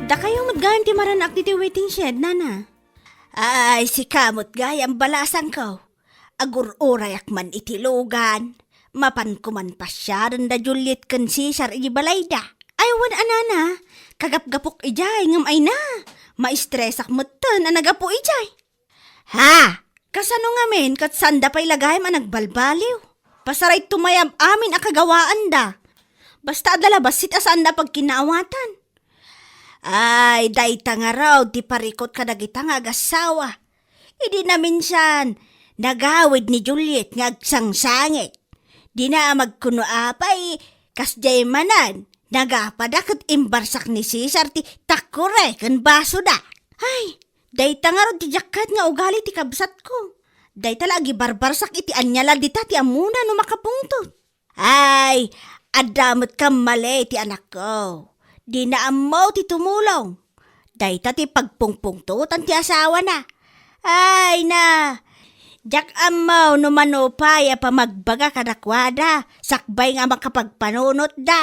Dakayo met gayam ti maran-ak ditoy waiting shed, nana. Ay, sika met gayam, balasangko. Agur-urayak man iti lugan. Mapanko man pasiaren da Juliet ken Cesar iti balayda. Ay, wen a, nana, kagapgapok idiay, ngem ay na, maistresak metten a nagapu idiay. Ha? Kasano ngamin ket saanda pay la gayam a nagbalbaliw? Pasaray tumayab amin a kagawaanda. Basta adda la bassit a saanda a pagkinnaawatan. Ay, dayta ngarud ti parikut kadagita nga agassawa. Idi naminsan, nagawid ni Juliet nga agsangsangit. Dina a magkuno apay, kasdiay manen, nagapada ket imbarsak ni Cesar ti takore ken basoda. Ay, dayta ngarud ti diak kayat nga ugali ti kabsatko. Dayta la agibarbarsak iti ania la dita ti ammona no makapungtot. Ay, adda met kammali ti anakko. Dina ammo ti tumulong. Dayta ti pagpungpungtotan ti asawana. Ay na, diak ammo no mano pay a pamagbaga kadakuada sakbay nga makapagpanunotda.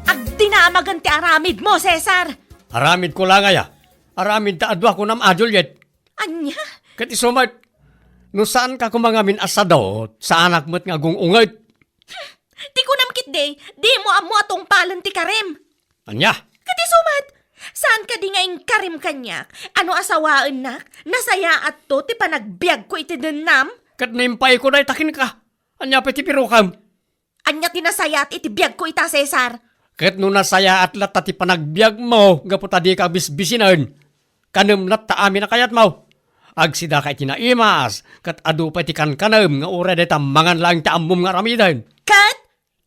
Agdinamagen ti aramidmo, Cesar! Aramidko la ngay a. Aramid ta adu a kunam a, Juliet. Ania? Ket isu met, no saanka koma ngamin a sadut, saanak met nga agung-unget. Ti kunam ketdi, dimo ammo a tungpalen ti karim. Ania? Ket isu met, saan kadi nga inkarim kaniak a no asawaennak, nasayaatto ti panagbiagko iti dennam? Ket no impayko dayta kenka, ania pay ti pirukam? Ania ti nasayaat iti biagko ita, Cesar? Ket no nasayaat latta ti panagbiagmo gapu ta dika bisbisinen, kanem latta amin a kayatmo. Agsidaka iti naimas, ket adu pay ti kankanem nga uray dayta mangan laeng ti ammom nga aramiden. Ket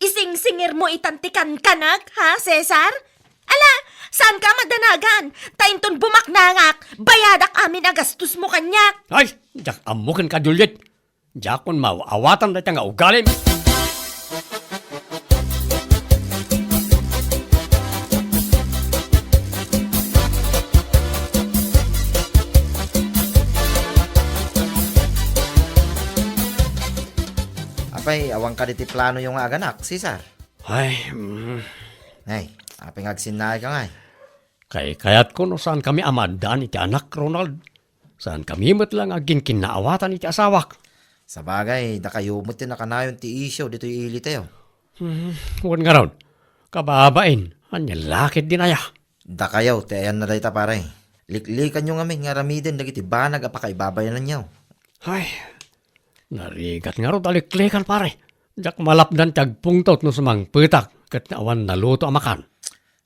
Isingsingirmo itan ti kankanak, ha, Cesar? Ala, saanka a madanagan? Ta inton bumaknangak, bayadak amin a gastosmo kaniak. Ay, diak ammo kenka, Juliet. Diakon maaw-awatan dayta nga ugalim. Apay, awan kadi ti planoyo nga aganak, Cesar? Ay, mm. Ay, apay nga agsinnaayka ngay? Kaykayatko no saankami a maaddaan iti anak, Ronald. Saankami met la nga agkinkinnaawatan iti asawak. Sabagay, dakayo met ti nakanayon ti isyu ditoy ilitayo. Hmm, wen ngarud, kababain, ania la ketdin aya? Dakayo ti ayanna dayta, pare. Liklikanyo ngamin nga aramiden dagiti banag a pakaibabainanyo. Ay, narigat ngarud a liklikan, pare. Diak malapdan ti agpungtot no sumangpetak ket awan naluto a makan.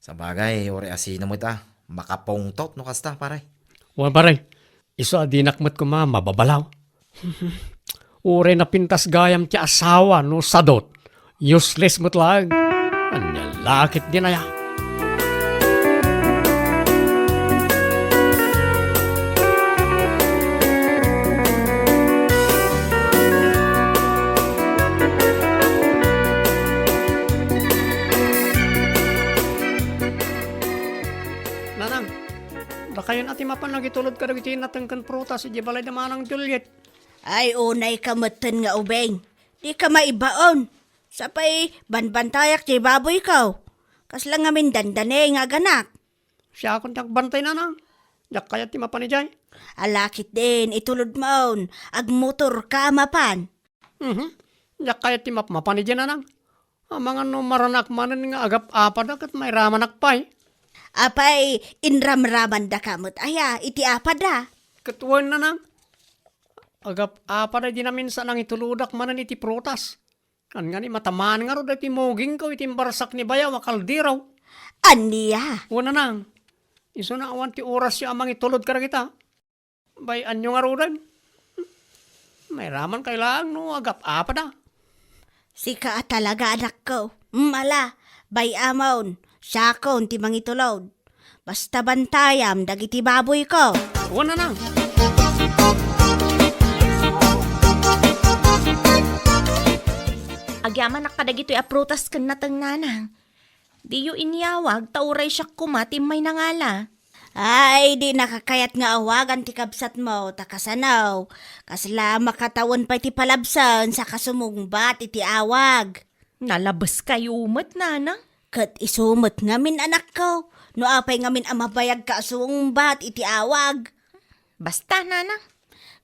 Sabagay, uray asino met a makapungtot no kasta, pare. Wen, pare, isu a dinak met koma mababalaw. Uray napintas gayam ti asawa no sadut. Useless met laeng. Ania la ketdin aya? Nanang, dakayon a ti mapan nangitulod kadagiti nateng ken prutas idiay balay da Manang Juliet. Ay, unayka metten nga ubing. Dika maibaon. Sapay, banbantayak diay baboyko. Kasla ngamin dandani nga aganak. Siakon ti agbantay, nanang. Diak kayat ti mapan idiay. Ala ketdin, itulodmon. Agmotorka a mapan. Mhm. Diak kayat ti mapmapan idiay, nanang. Amangan no maranak manen nga agap-apada ket mairamanak pay. Apay, inramramandaka met aya iti apada? Ket wen, nanang. Agap-apada idi naminsan nangitulodak manen iti prutas. Ngani, matamaan ngarud daytoy mugingko iti imbarsak ni bayaw a kaldero. Ania? Wen, nanang. Isuna awan ti orasyo a mangitulod kadagita. Bay-anyo ngaruden. Mairamankayo laeng no agap-apada. Sika a talaga, anakko. Mm, ala, bay-amon, siakon ti mangitulod. Basta bantayam dagiti baboyko. Wen, nanang. Agyamanak kadagitoy a prutas ken nateng, nanang. Diyo inyawag, ta uray siak koma ti immay nangala. Ay, dinaka kayat nga awagan ti kabsatmo, ta kasano? Kasla makatawen pay ti palabsen, saka sumungbat iti awag. Nalabeskayo met, nanang. Ket isu met ngamin, anakko, no apay ngamin a mabayagka a sumungbat iti awag. Basta, nanang.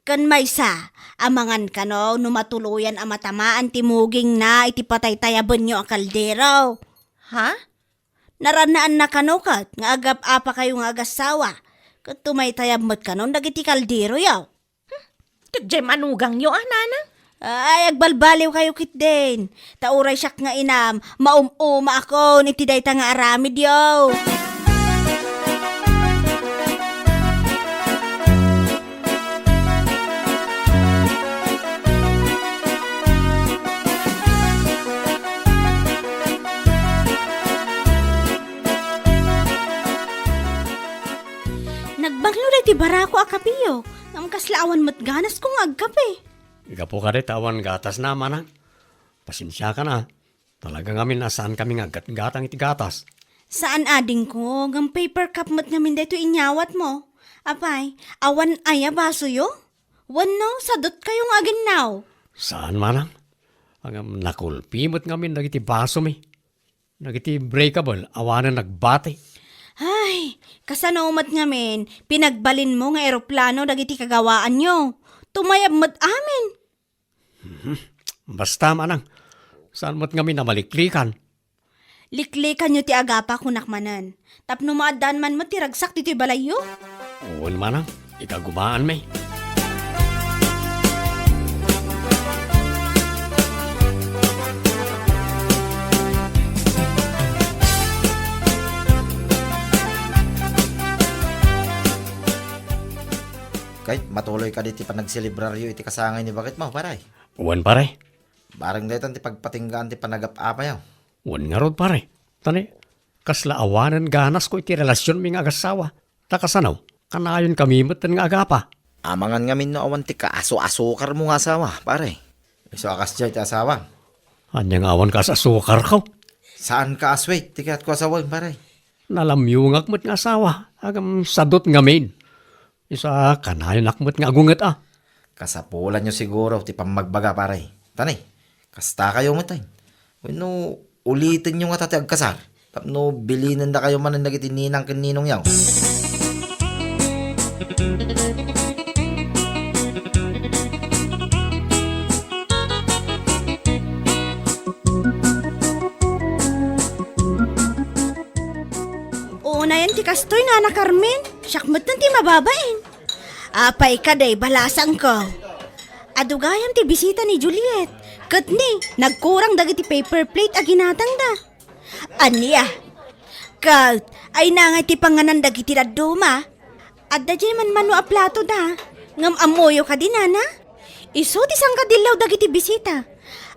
Ken maysa, amangan kano no matuloyan a matamaan ti mugingna iti pataytayabenyo a kaldero. Ha? Naranaanna kano ket nga agap-apakayo nga agassawa, ket tumaytayab met kanon dagiti kalderoyo. Ket diay manugangyo a, nanang? Ay, agbalbaliwkayo ketdin. Ta uray siak nga inam, maum-umaakon iti dayta nga aramidyo. Nagbanglo daytoy barako a kapiyo, ngem kasla awan met ganasko nga agkape. Gapu kadi ta awan gatasna, manang. Pasensiakan a. Talaga ngamin a saankami nga aggatgatang iti gatas. Saan adingko, ngem paper cup met ngamin daytoy inyawatmo. Apay, awan aya basoyo? Wenno, sadutkayo nga aginnaw? Saan, manang. Ngem nakulpi met ngamin dagiti basomi. Dagiti breakable, awanen nagbati. Ay, kasano met ngamin, pinagbalinmo nga eroplano dagiti kagawaanyo? Tumayab met amin. Mhm. Basta, manang, saan met ngamin a maliklikan? Liklikanyo ti agapa, kunak manen. Tapno maaddaan man met ti ragsak ditoy balayyo? Wen, manang, ikagumaanmi. Kay, matuloy kadi ti panagselebraryo iti kasangay ni baketmo, pare? Wen, pare. Bareng daytan ti pagpatinggaan ti panagap-apayo. Wen ngarud, pare. Tani, kasla awanen ganasko iti relasionmi nga agassawa. Ta kasano, kanayon kami metten nga agapa. Amangan ngamin no awan ti kaasu-asukarmo nga asawa, pare. Isu a kasdiay ti asawa. Ania nga awan kaas-asukarko? Saan ka a-sweet ti kayatko a sawen, pare. Nalamyongak met nga asawa, agam sadot ngamin. Isu a kanayonak met nga agunget a. Kasapulanyo siguro ti pammagbaga, pare. Tani, kastakayo met ay. Wenno, ulitenyo ngata ti agkasar tapno bilinendakayo manen dagiti ninang ken ninongyo. Unayen ti kastoy, Nana Carmen. Siak metten ti mababain. Apay kadi, balasangko. Adu gayam ti bisita ni Juliet. Ket ni, nagkurang dagiti paper plate a ginatangda. Ania? Ket, ay nangay ti panganan dagiti dadduma? Adda diay manmano a plato da. Ngem ammoyo kadi, Nana? Isu ti sangkadillaw dagiti bisita.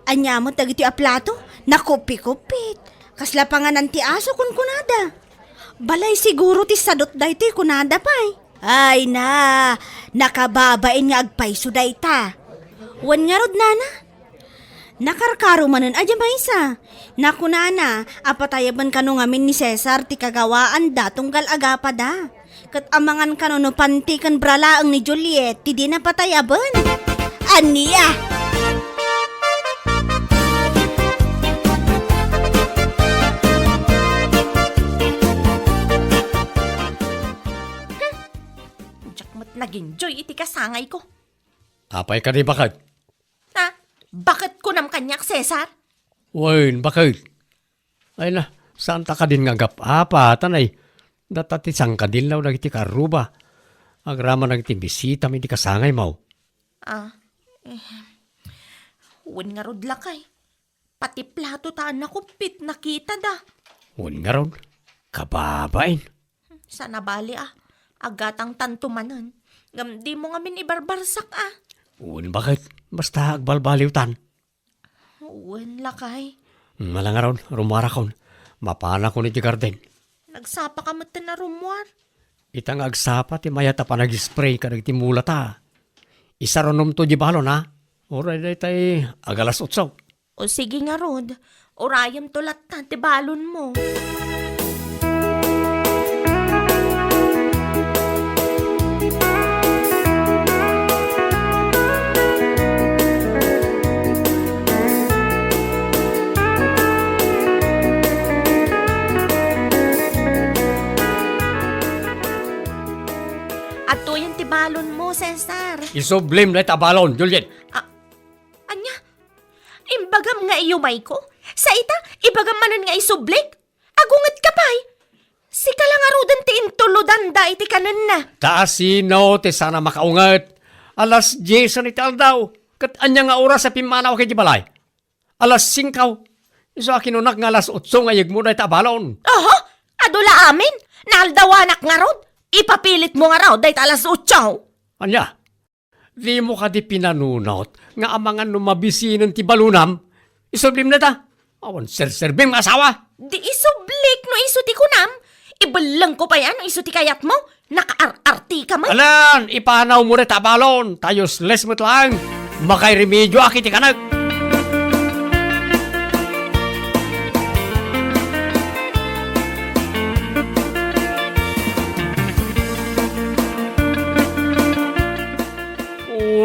Ania met dagiti a plato? Nakuppi-kuppit. Kasla panganan ti aso kunkunada. Balay siguro ti sadot daytoy kunada pay. Ay na, nakababain nga agpayso dayta. Wen ngarud, Nana? Nakarkaro manen a diay maysa. Nakunana a patayaben kano ngamin ni Cesar ti kagawaanda tunggal agapada. Ket amangan kano no panti ken bra laeng ni Juliet ti dina patayaben. Ania? Hmm. Diak met nag-enjoy iti kasangayko. Apay kadi, baket? Ha? Baket kunam kaniak, Cesar? Wen, baket? Ay na, saanta kadin nga agap-apa, tanay. Data ti sangkadillaw dagiti kaarruba. Agraman dagiti bisita mi di kasangaymo. Ah, eh, wen ngarud lakay. Pati plato ta a nakuppit, nakitada. Wen ngarud, kababain. Saan a bali a, agatangtanto manen. Ngem dimo ngamin ibarbarsak a. Wen, baket? Basta agbalbaliwtan. Wen, lakay. Hmm, ala ngarud, rummuarakon. Mapanakon iti garden. Nagsapaka metten a rummuar? Ita nga agsapa ti mayat a panag-spray kadagiti mulata. Isarunomto di balon, ha? Uray daytay, agalas otso. O sige ngarud, urayemto latta ti balonmo. Adtoyen ti balonmo, Cesar. Isublim dayta a balon, Juliet. Ah, ania? Imbagam nga iyumayko? Sa ita, ibagam manen nga isublik? Agungetka pay? Sika la ngaruden ti intulodanda iti kanenna. Ta asino ti saan a makaunget? Alas diesen iti aldaw, ket ania nga oras a pimmanaw iti balay? Alas singko. Isu a kinunak nga alas otso nga iyegmo dayta a balon. Oho, adu la amin. Naaldawanak ngarud. Ipapilitmo ngarud dayta alas otso. Ania? Dimo kadi pinanunot nga amangan no mabisinen ti balonam? Isublim dayta. Awan serserbim nga asawa. Di isublik no isu ti kunam. Ibellengko pay a no isu ti kayatmo. Nakaar-artika met. Alan, ipanawmo dayta a balon. Ta useless met laeng. Makairemedioak iti kanek.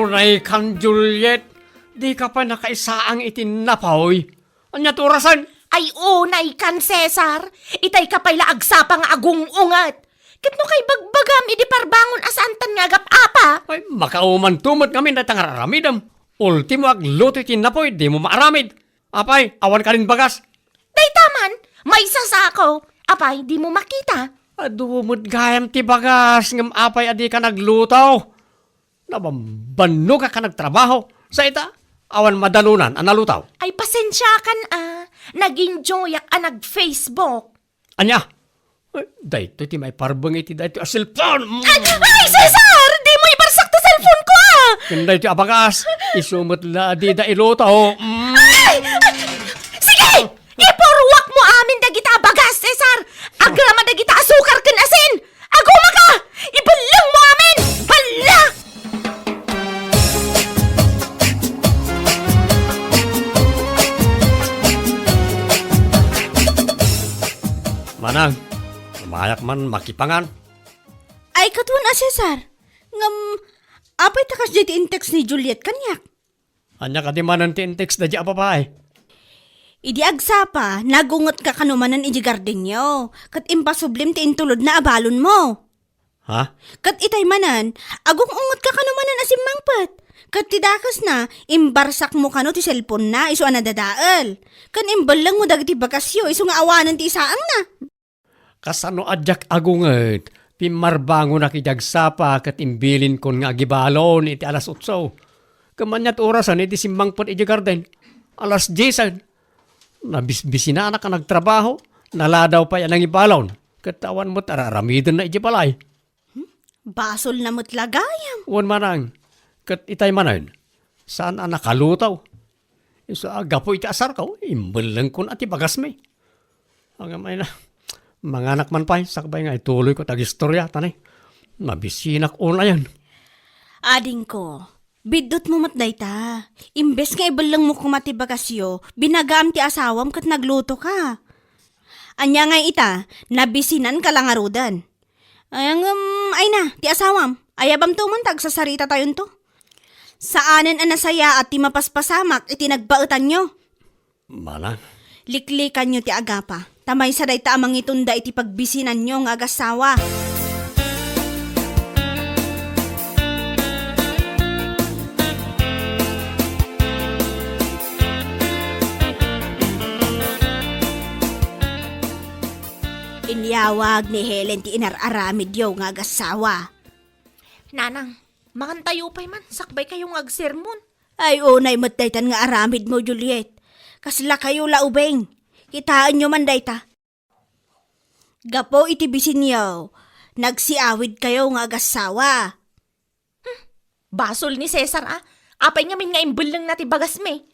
Unaykan, Juliet, dika pay nakaisaang iti napoy. Ania ti orasen? Ay, unaykan, Cesar. Itayka pay la agsapa nga agung-unget. Ket no kaibagbagam idi parbangon a saantan nga agap-apa? Ay, makaumanto met ngamin dayta nga ar-aramidem. Ultimo, agluto iti napoy, dimo maaramid. Apay, awan kadin bagas? Dayta man, maysa sako. Apay, dimo makita? Adu met gayam ti bagas, ngem apay a dika nagluto? Nabambannogak a nagtrabaho. Sa ita, awan madanonan a nalutaw. Ay, pasensiakan a. Nag-enjoyak a nag-Facebook. Ania? Ay, daytoy ti maiparbeng iti daytoy a cellphone. Mm. Ay, ay, Cesar! Dimo ibarsak ti cellphone ko a! Ken daytoy a bagas, isu met la a dida iluto. Mm. Nang, umayak man makipangan. Ay, katuan a Cesar. Ngem, apay ta kasdiay ti in-text ni Juliet kaniak? Ania kadi manen ti in-text daydi a babai? Idi agsapa, nagungetka kano manen idiay gardenyo, ket impasublim ti intulodna a balonmo. Ha? Ket itay manen, agung-ungetka kano manen a simmangpet. Ket ti dakesna, imbarsakmo kano ti cellphone-na isu a nadadael. Ken imbellengmo dagiti bagasyo isu nga awanen ti isaangna. Kasano a diak agunget? Pimmarbangonak idi agsapa ket imbilinkon nga agibalon iti alas otso. Ket ania ti orasen idi simmangpet idiay garden? Alas diesen. Nabisbisinanak a nagtrabaho, naladaw pay a nangibalon, ket awan met ar-aramidenna idiay balay. Hmm? Basolna met la gayam. Wen manang, ket itay manen, saan a nakalutaw. Isu a gapu iti asarko, imbellengkon a ti bagasmi. Ngem ay na, manganak man pay, sakbay nga ituloyko ti agistorya, ta ne, mabisinak unayen. Adingko, biddutmo met dayta. Imbes nga ibellengmo koma ti bagasyo, binagaam ti asawam ket naglutoka. Ania ngay ita, nabisinanka la ngaruden. Ay, ngem, ay na, ti asawam, ayabamto man ta agsasaritatayonto. Saanen a nasayaat ti mapaspasamak iti nagbaetanyo. Manang? Liklikanyo ti agapa, ta maysa dayta a mangitunda iti pagbisinanyo nga agassawa. Inyawag ni Helen ti inar-aramidyo nga agassawa. Nanang, mangantayo pay man, sakbaykayo nga agsermon. Ay, unay met daytan nga aramidmo, Juliet. Kaslakayo la ubing. Kitaenyo man dayta. Gapu iti bisinyo, nagsiawidkayo nga agassawa. Hmm, basol ni Cesar, a. Apay ngamin nga imbellengna ti bagasmi?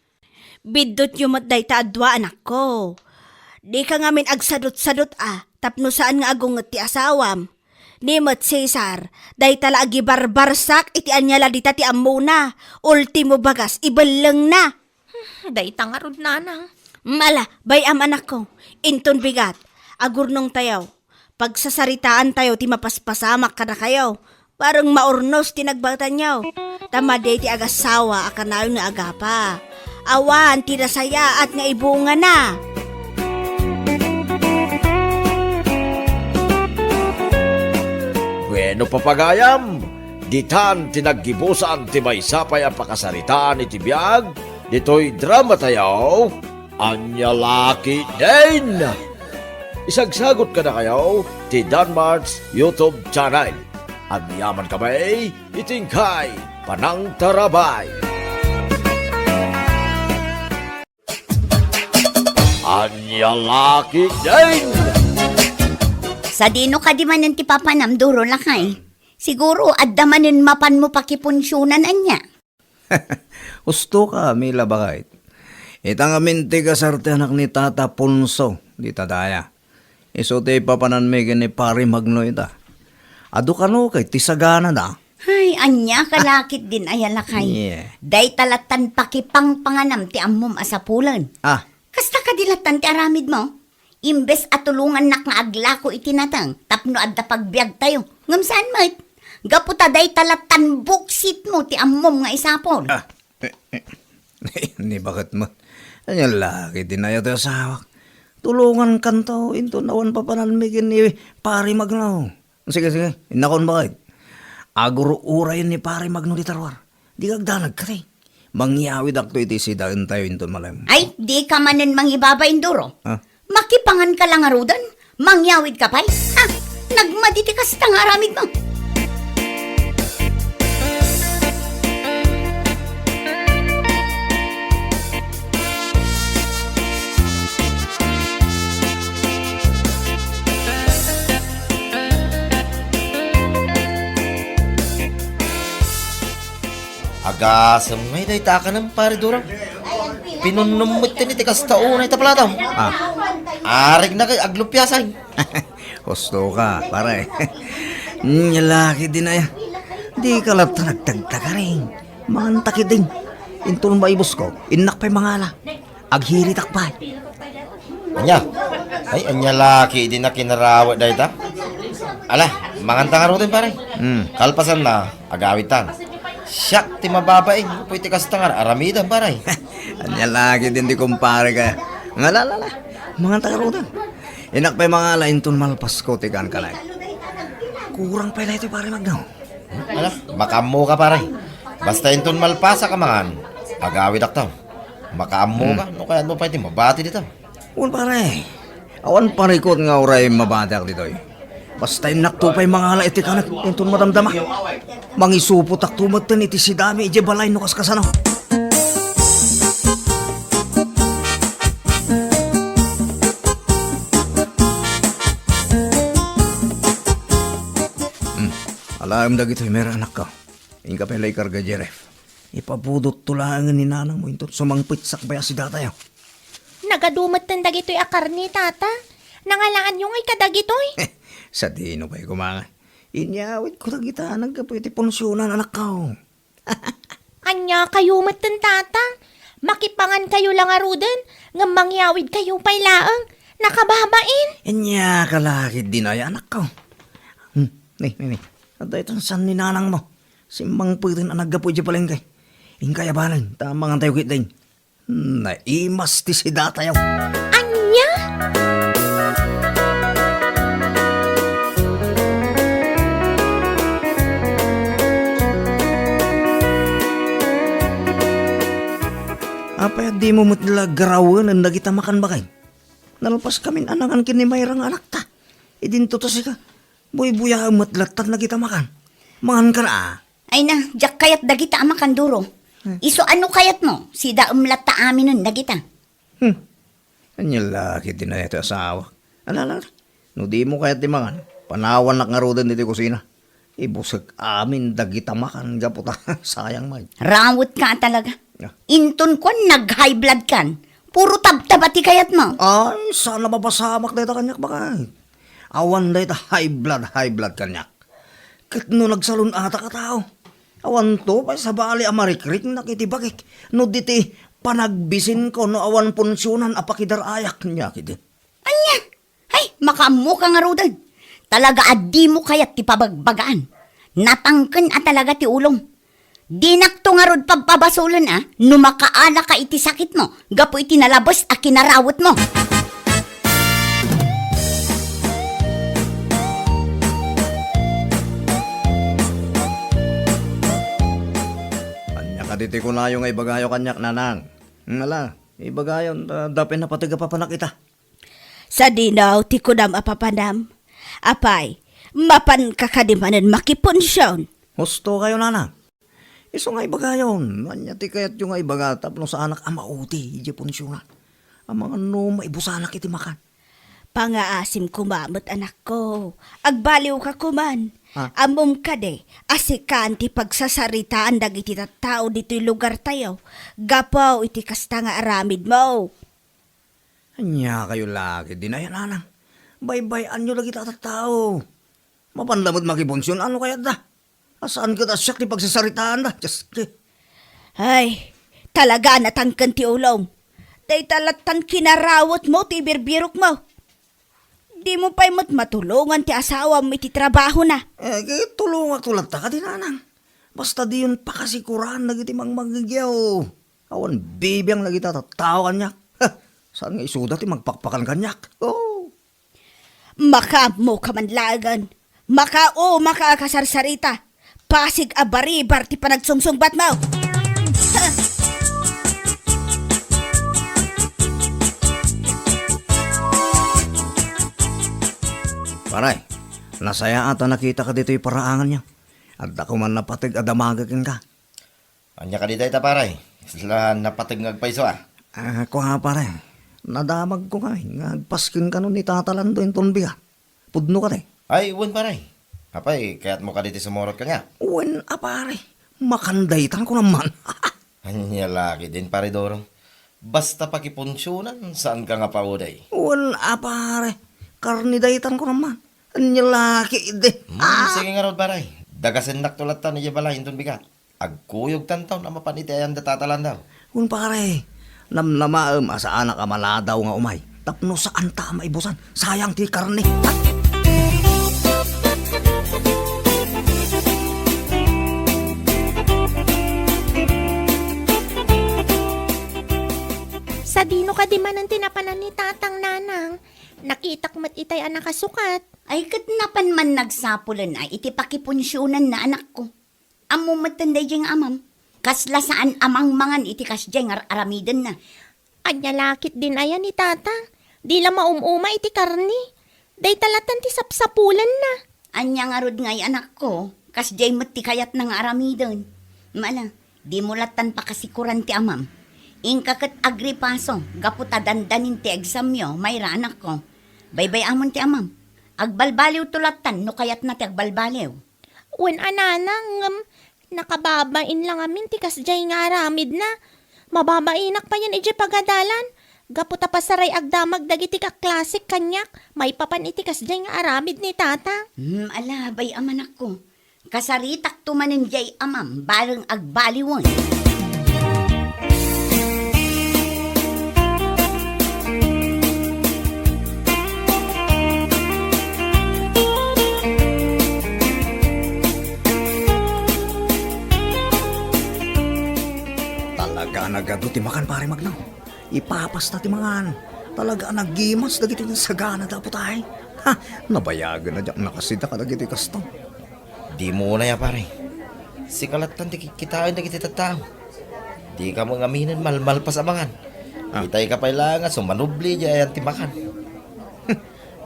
Biddutyo met dayta a dua, anakko. Dika ngamin agsadutsadut a tapno saan nga agunget ti asawam. Ni met Cesar, dayta la agibarbarsak iti ania la dita ti ammona. Ultimo bagas, ibellengna. Hmm, dayta ngarud, nanang. Mala, bay-am, anakko. Inton bigat, agurnongtayo. Pagsasaritaantayo ti mapaspasamak kadakayo. Bareng maurnos ti nagbaetanyo. Ta madi ti agassawa a kanayon nga agapa. Awan ti nasayaat nga ibungana. Bueno, papagayam, ditan ti naggibusan ti maysa pay a pakasaritaan iti biag ditoy dramatayo. Ania la ketdin? Isagsagot kadakayo ti Danmart's YouTube channel. Agyaman kami iti inkay panangtarabay. Ania la ketdin? Sadino kadi manen ti papanam, Duro, lakay? Siguro, adda manen mapanmo pakipunsionan, ania? Husto ka, Mila, baket. Ita ngamin ti kasartianak ni Tata Ponso, dita daya. Isu ti papananmi ken ni Pari Magno ita. Adu kano kay ti saganada. Ay, ania ka la ketdin aya, lakay. Yeah. Dayta lattan pakipangpanganam ti ammom a sapulen. Ah. Kasta kadi lattan ti aramidmo? Imbes a tulongannak nga aglako iti nateng tapno adda pagbiagtayo. Ngem saan met. Gapu ta dayta lattan buksitmo ti ammom nga isapul. Ah, eh, eh. Ni baket met. Ania la ketdin aya ti asawak? Tulongankanto, inton awan papananmi ken ni Pari Magno. Sige, sige, innakon, baket. Agur-urayen ni Pari Magno dita ruar. Dika agdanag, kadi. Mangyawidakto iti sidaentayo inton malem. Ay, dika manen mangibabain, Duro. Ah? Makipangan ka la ngaruden? Mangyawid ka pay? Ha? Nagmadi ti kasta nga aramidmo. Agasem ngay dayta a kanem, Pare Duro. Pinunnom met ti kasta unay ta plato. Ah. Arigna kay aglupiasan. Husto ka, pare. Nia la ketdin aya. Dika latta nagtagtagaring. Manganta ketdin. Inton maibusko, innak pay mangala. Aghiritak pay. Ania? Ay, ania la ketdi a kinarawet dayta? Ala, manganta ngaruden, pare. Hmm. Kalpasanna, agawidtan. Siak ti mababain, gapu iti kasta nga aramidem, pare. Ania la ketdi ti kumparek. Ala, ala, ala. Manganta ngaruden. Innak pay mangala inton malpasko ti kankanak. Kurang pay daytoy, pare Magno. Ala, makaammoka, pare. Basta inton malpasak a mangan, agawidakto. Makaammoka, hmm, no kayatmo pay ti mabati dita. Wen, pare. Awan parikut nga uray mabatiak ditoy. Basta innakto pay mangala iti kanek inton madamdama. Mangisupotakto metten iti sidami idiay balay no kaskasano. Hmm. Alaem dagitoy, Mer, anakko. Inka pay la ikarga, Jeref. Ipabudotto laengen ni nanangmo inton sumangpet sakbay a sidatayo. Nagadu metten dagitoy a karne, tata. Nangalaanyo ngay kadagitoy? Sadino pay koma nga. Inyawidko dagita naggapu iti punsionan, anakko. Ania kayo metten, tata? Makipangan kayo la ngaruden, ngem mangyawid kayo pay laeng. Nakababain. Ania ka la ketdi, anakko. Hmm, ni, ni, ni. Adda itan san ni nanangmo. Simmangpeten a naggapu idiay palengke. Inkay abanen, ta mangantayo ketdin. Naimas ti sidatayo. Ania? Apay a dimo met la garawenen dagita makan, baket? Nalpaskamin a nangan ken ni Mayra nga anakta. Idinto ta sika. Buybuyaem met latta dagita makan. Mangankan a. Ay na, diak kayat dagita a makan, Duro. Hmm. Isu a no kayatmo, sidaem latta aminen dagita. Hmm. Ania la ketdi dayta ti asawak? Ala, ala, ala. No dimo kayat ti mangan, panawannak ngaruden iti kusina. Ibusek amin dagita makan gapu ta sayang met. Rawetka talaga. Ah. Inton kuan nag-high blood kan, puro tabtaba ti kayatmo. Ay, saan a mapasamak dayta kaniak, baket. Awan dayta high blood, high blood kaniak. Ket no nagsalun-atak a tao, awanto pay sabali a marikriknak iti bagik no di ti panagbisinko no awan punsionan a pakidar-ayak, nia ketdi. Ania? Ay, makaammoka ngaruden. Talaga a dimo kayat ti pabagbagaan. Natangken a talaga ti ulom. Dinakto ngarud pabpabasolen a no makaanaka iti sakitmo gapu iti nalabes a kinarawetmo. Ania kadi ti kunayo nga ibagayo kaniak, nanang? Ala, ibagayon, ta dapay napateg a papanak ita. Sadino ti kunam a papanam? Apay, mapanka kadi manen makipunsion? Husto kayo, nanang. Isu nga ibagayon, ania ti kayatyo nga ibaga tapno saanak a mauti idiay punsionan? Amangan no maibusanak iti makan. Pangaasim koma met, anakko. Agbaliwka koman. Ah. Ammom kadi a sikan ti pagsasaritaan dagiti tattao ditoy lugartayo gapu iti kasta nga aramidmo. Ania kayo la ketdi, nanang? Baybay-anyo dagita a tattao. Mapan la met makipunsion a no kayatda. A saan ket a siak ti pagsasaritaanda. Dios ti. Ay, talaga a natangken ti ulom. Dayta lattan kinarawetmo ti ibirbirokmo. Dimo pay met matulongan ti asawam iti trabahona. Eh, ket tulongakto latta kadi, nanang. Basta diyon pakasikuraen dagiti mangmangngegyaw. Awan bibiang dagita tattao kaniak. Ha, saan nga isuda ti magpakpakan kaniak? Oh. Makaammoka man laengen. Makaumaka a kasarsarita. Pasig a baribar ti panagsungsungbatmo. Pare, nasayaat a nakitak ditoy paraanganyo. Adda koman napateg a damagek kenka. Ania kadi dayta, pare? Isla napateg nga agpayso, a? Ah, kua, pare. Nadamagko ngay nga agpasken kano ni Tata Lando inton bigat. Pudno kadi? Ay, wen, pare. Apay, kayatmo kadi ti sumurot kaniak? Wen a, pare. Makandaytan ko naman. Ania la ketdin, pare Doro. Basta pakipunsionan, saan ka nga paudey? Wen a, pare. Karni daytan ko naman. Ania la ketdi. Hmm, ah, sige ngarud, pare. Dagasennakto latta idiay balay inton bigat. Agkuyogtanto a mapan iti ayan da Tata Lando. Wen, pare, namnamaem a saanak a maladaw nga umay. Tapno saanta a maibusan. Sayang ti karne. Sadino kadi manen ti napanan ni Tatang, Nanang? Nakitak met itay a nakasukat. Ay, ket napan man nagsapulen a iti pakipunsionanna, anakko. Ammom metten daydiay nga amam. Kasla saan a mangmangan iti kasdiay nga ar-aramidenna. Ania la ketdin aya ni Tatang? Di la maum-uma iti karne. Dayta lattan ti sapsapulenna. Ania ngarud ngay, anakko? Kasdiay met ti kayatna nga aramiden. Mala, dimo lattan pakasikoran ti amam. Inka ket agripaso gapu ta dandanin ti examyo, mayra, anakko. Baybay-amon ti amam. Agbalbaliwto lattan no kayatna ti agbalbaliw. Wen a, Nanang, ngem nakababain la ngamin ti kasdiay nga aramidna. Mababainak payen idiay pagadalan. Gapu ta pasaray agdamag dagiti kaklasek kaniak maipapan iti kasdiay nga aramid ni Tatang. Hmm, ala, bay-am, anakko. Kasaritakto manen diay amam, bareng agbaliwen. Talaga a nagadu ti makan, Pare Magno. Ipapasta ti mangan. Talaga a nagimas dagiti sagana da, Apo Tay. Ha, nabayagen a diak nakasida kadagiti kasto. Dimo unay a, pare. Sika lattan ti kikkitaen dagiti tattao. Dika met ngaminen malmalpas a mangan. Ah. Itayka pay laeng a sumanubli diay ayan ti makan.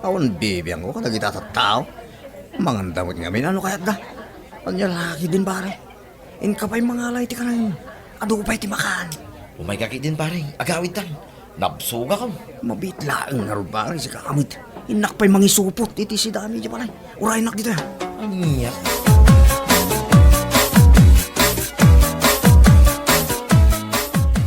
Awan bibiangko kadagiti tattao. Manganda met ngamin no kayatda. Ania la ketdin, pare? Inka pay mangala iti kanen. Adu pay ti makan. Umayka ketdin, pare. Agawidtan. Nabsogakon. Mabiit laeng ngarud, pare, sika met. Innak pay mangisupot iti sidami diay balay. Uraynak ditoy. Ania?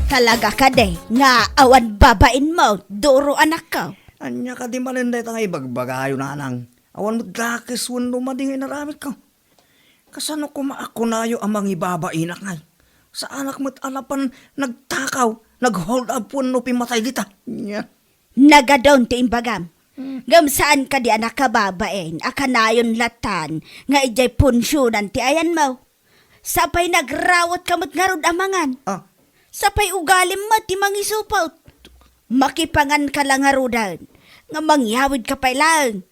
Talaga kadi nga awan babainmo, duro, anakko? Ania kadi manen dayta nga ibagbagayo, Nanang? Awan met dakes wenno madi nga inaramidko. Kasano koma a kunayo a mangibabainak ngay? Saanak met a napan nagtakaw, nag-hold up wenno pimmatay dita. Nia? Nagadun ti imbagam. Hmm. Ngem saan kadi a nakababain a kanayon lattan nga idiay punsionan ti ayanmo. Sapay nagrawatka met ngarud a mangan. Ah. Sapay ugalim met ti mangisupot. Makipanganka la ngaruden nga mangyawidka pay laeng.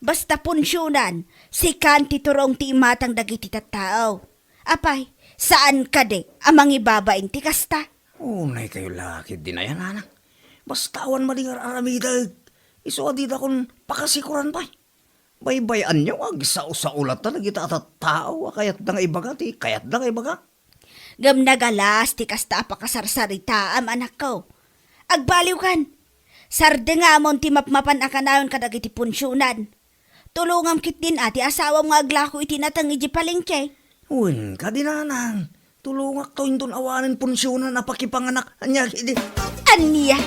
Basta punsionan, sikan ti turong ti imatang dagiti tattao. Apay, saan kadi a mangibabain ti kasta? Unay kayo la ketdin aya, Nanang. Basta awan madi nga ar-aramidek, isu a didakon pakasikoran pay. Baybay-anyo nga agsao-sao latta dagita a tattao a kayatda nga ibaga ti kayatda nga ibaga. Ngem nagalas ti kasta a pakasarsaritaam, anakko. Agbaliwkan. Sardengamon ti mapmapan a kanayon kadagiti punsionan. Tulongam ketdin a ti asawam nga aglako iti nateng idiay palengke. Wen kadi, Nanang, tulongakto inton awanen punsionan a pakipanganak. Ania kadi? Ania?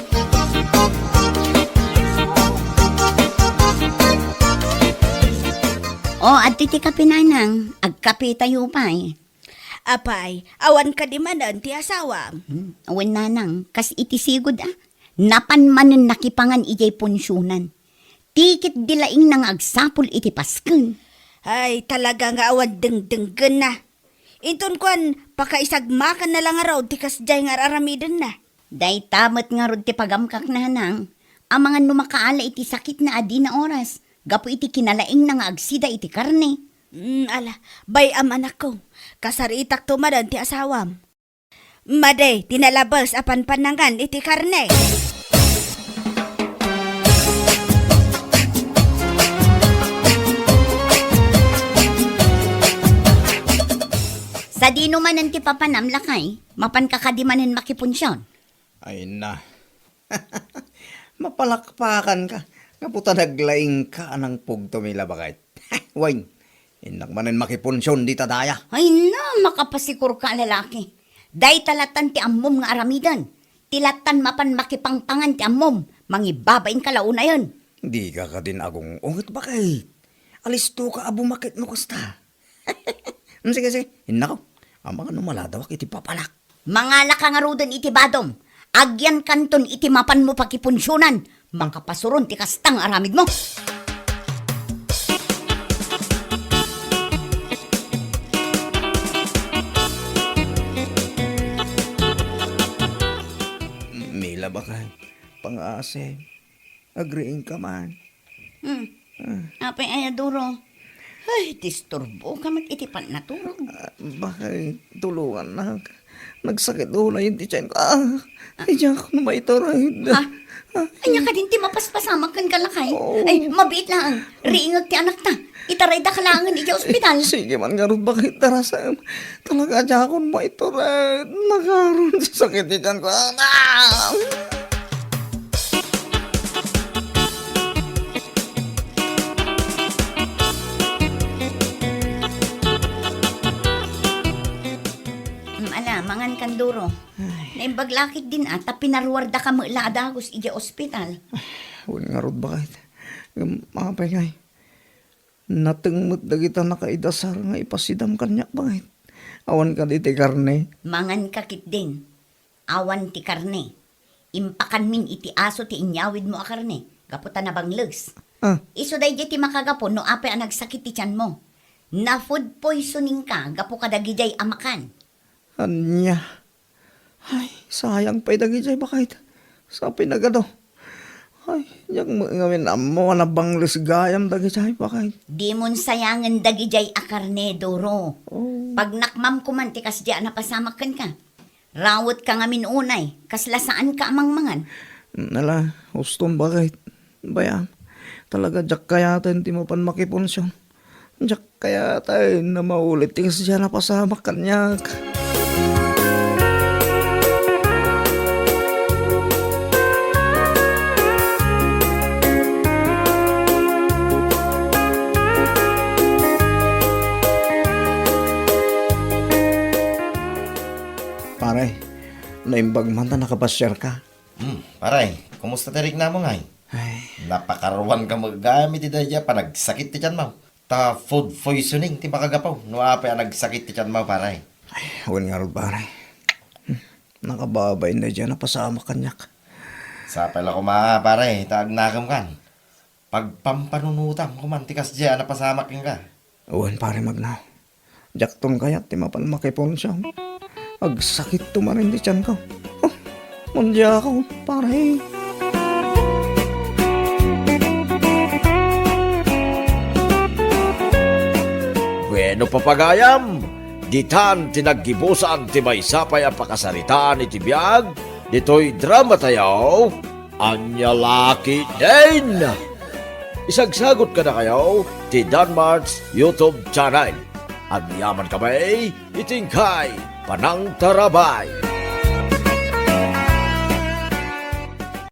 O, adtoy ti kape, Nanang. Agkapetayo pay. Apay, awan kadi manen ti asawam? Hmm, wen, Nanang, kas iti sigud a. Napan manen nakipangan idiay punsionan. Ti ketdi laeng nga agsapul iti pasken. Ay, talaga nga awan dengdenggenna. Inton kuan, pakaisagmakanna la ngarud ti kasdiay nga ar-aramidenna. Dayta met ngarud ti pagamkak, Nanang. Amangan no makaala iti sakitna a dina oras, gapu iti kinalaingna nga agsida iti karne. Mm, ala, bay-am, anakko. Kasaritakto manen ti asawam. Madi ti nalabes a panpanangan iti karne. Sadino manen ti papanam, lakay? Mapanka kadi manen makipunsion? Ay na. Mapalakpakanka. Gapu ta naglaingka a nangpugto mi la, baket. Wen, innak manen makipunsion dita daya. Ay na, makapasikorka a lalaki. Dayta lattan ti ammom nga aramiden. Ti lattan mapan makipangpangan ti ammom, mangibabainka la unayen. Dika kadin agung-unget, baket. Alistoka a bumaket no kasta. Sige, sige, innako. Amangan no maladawak iti papanak. Mangalaka ngaruden iti badom. Agyankanton iti mapanmo pakipunsionan. Mangkapasuron ti kasta nga aramidmo. Mila, bakay, pangasim. Agriingka man. Hmm. Ah. Apay aya, Duro? Ay, disturboka met iti panaturog. Ah, bakay, tulongannak. Nagsakit unay ti tiyan ko. Ah, ay, diak no maitured. Ah, ania kadin ti mapaspasamak kenka, lakay? Oo. Ay, mabiit laeng. Riingek ti anakta. Itaraydaka laengen idiay ospital. Sige man ngarud, bakay, tarasem. Talaga, diakon maitured. Nakaron ti sakit ti tiyan ko. Ah! Mm, ala, mangan kan, Duro. Ay. Naimbag la ketdin a, ta pinaruardaka met la a dagus idiay ospital. Ay, wen ngarud, bakay. Ngem apay ngay? Nateng met dagita nakaidasar nga ipasidam kaniak, bakay. Awan kadi ti karne? Manganka ketdin. Awan ti karne. Impakanmin iti aso ti inyawidmo a karne, gapu ta nabangles. Ah. Isu daydiay ti makagapu no apay a nagsakit ti tianmo. Na-food poisoningka gapu kadagidiay a makan. Ania? Ay, sayang pay dagidiay, bakay. Sa pinagado. Ay, diak met ngamin ammo a nabangles gayam dagidiay, bakay. Dimon sayangen dagidiay a karne, Duro. Oh. Pagnakmam koman ti kasdiay a napasamak kenka. Rawetka ngamin unay, kasla saanka a mangmangan. Ala, ustom, bakay. Bay-am, talaga diak kayaten ti mapan makipunsion. Diak kayaten a maulit ti kasdiay a napasamak kaniak. Pare, naimbag man ta nakapasiarka. Hmm, pare, kumusta ti riknamo ngay? Ay. Napakaruanka met gayam iti daydiay a panagsakit ti tianmo. Ta food poisoning ti makagapu no apay a nagsakit ti tianmo, pare. Ay, wen ngarud, pare. Hmm, nakababain daydiay a napasamak kaniak. Sapay la koma, pare, ta agnakem kan. Pagpampanunotam koman ti kasdiay a napasamak kenka. Wen, pare, magna. Diakton kayat ti mapan makipunsion. Agsakitto manen ti tianko. Oh, mundiako, pare. Bueno, papagayam, ditan ti naggibusan ti maysa pay a pakasaritaan iti biag ditoy dramatayo. Ania la ketdin? Isagsagot kadakayo ti Danmart's YouTube channel. Agyaman kami iti inkay panangtarabay.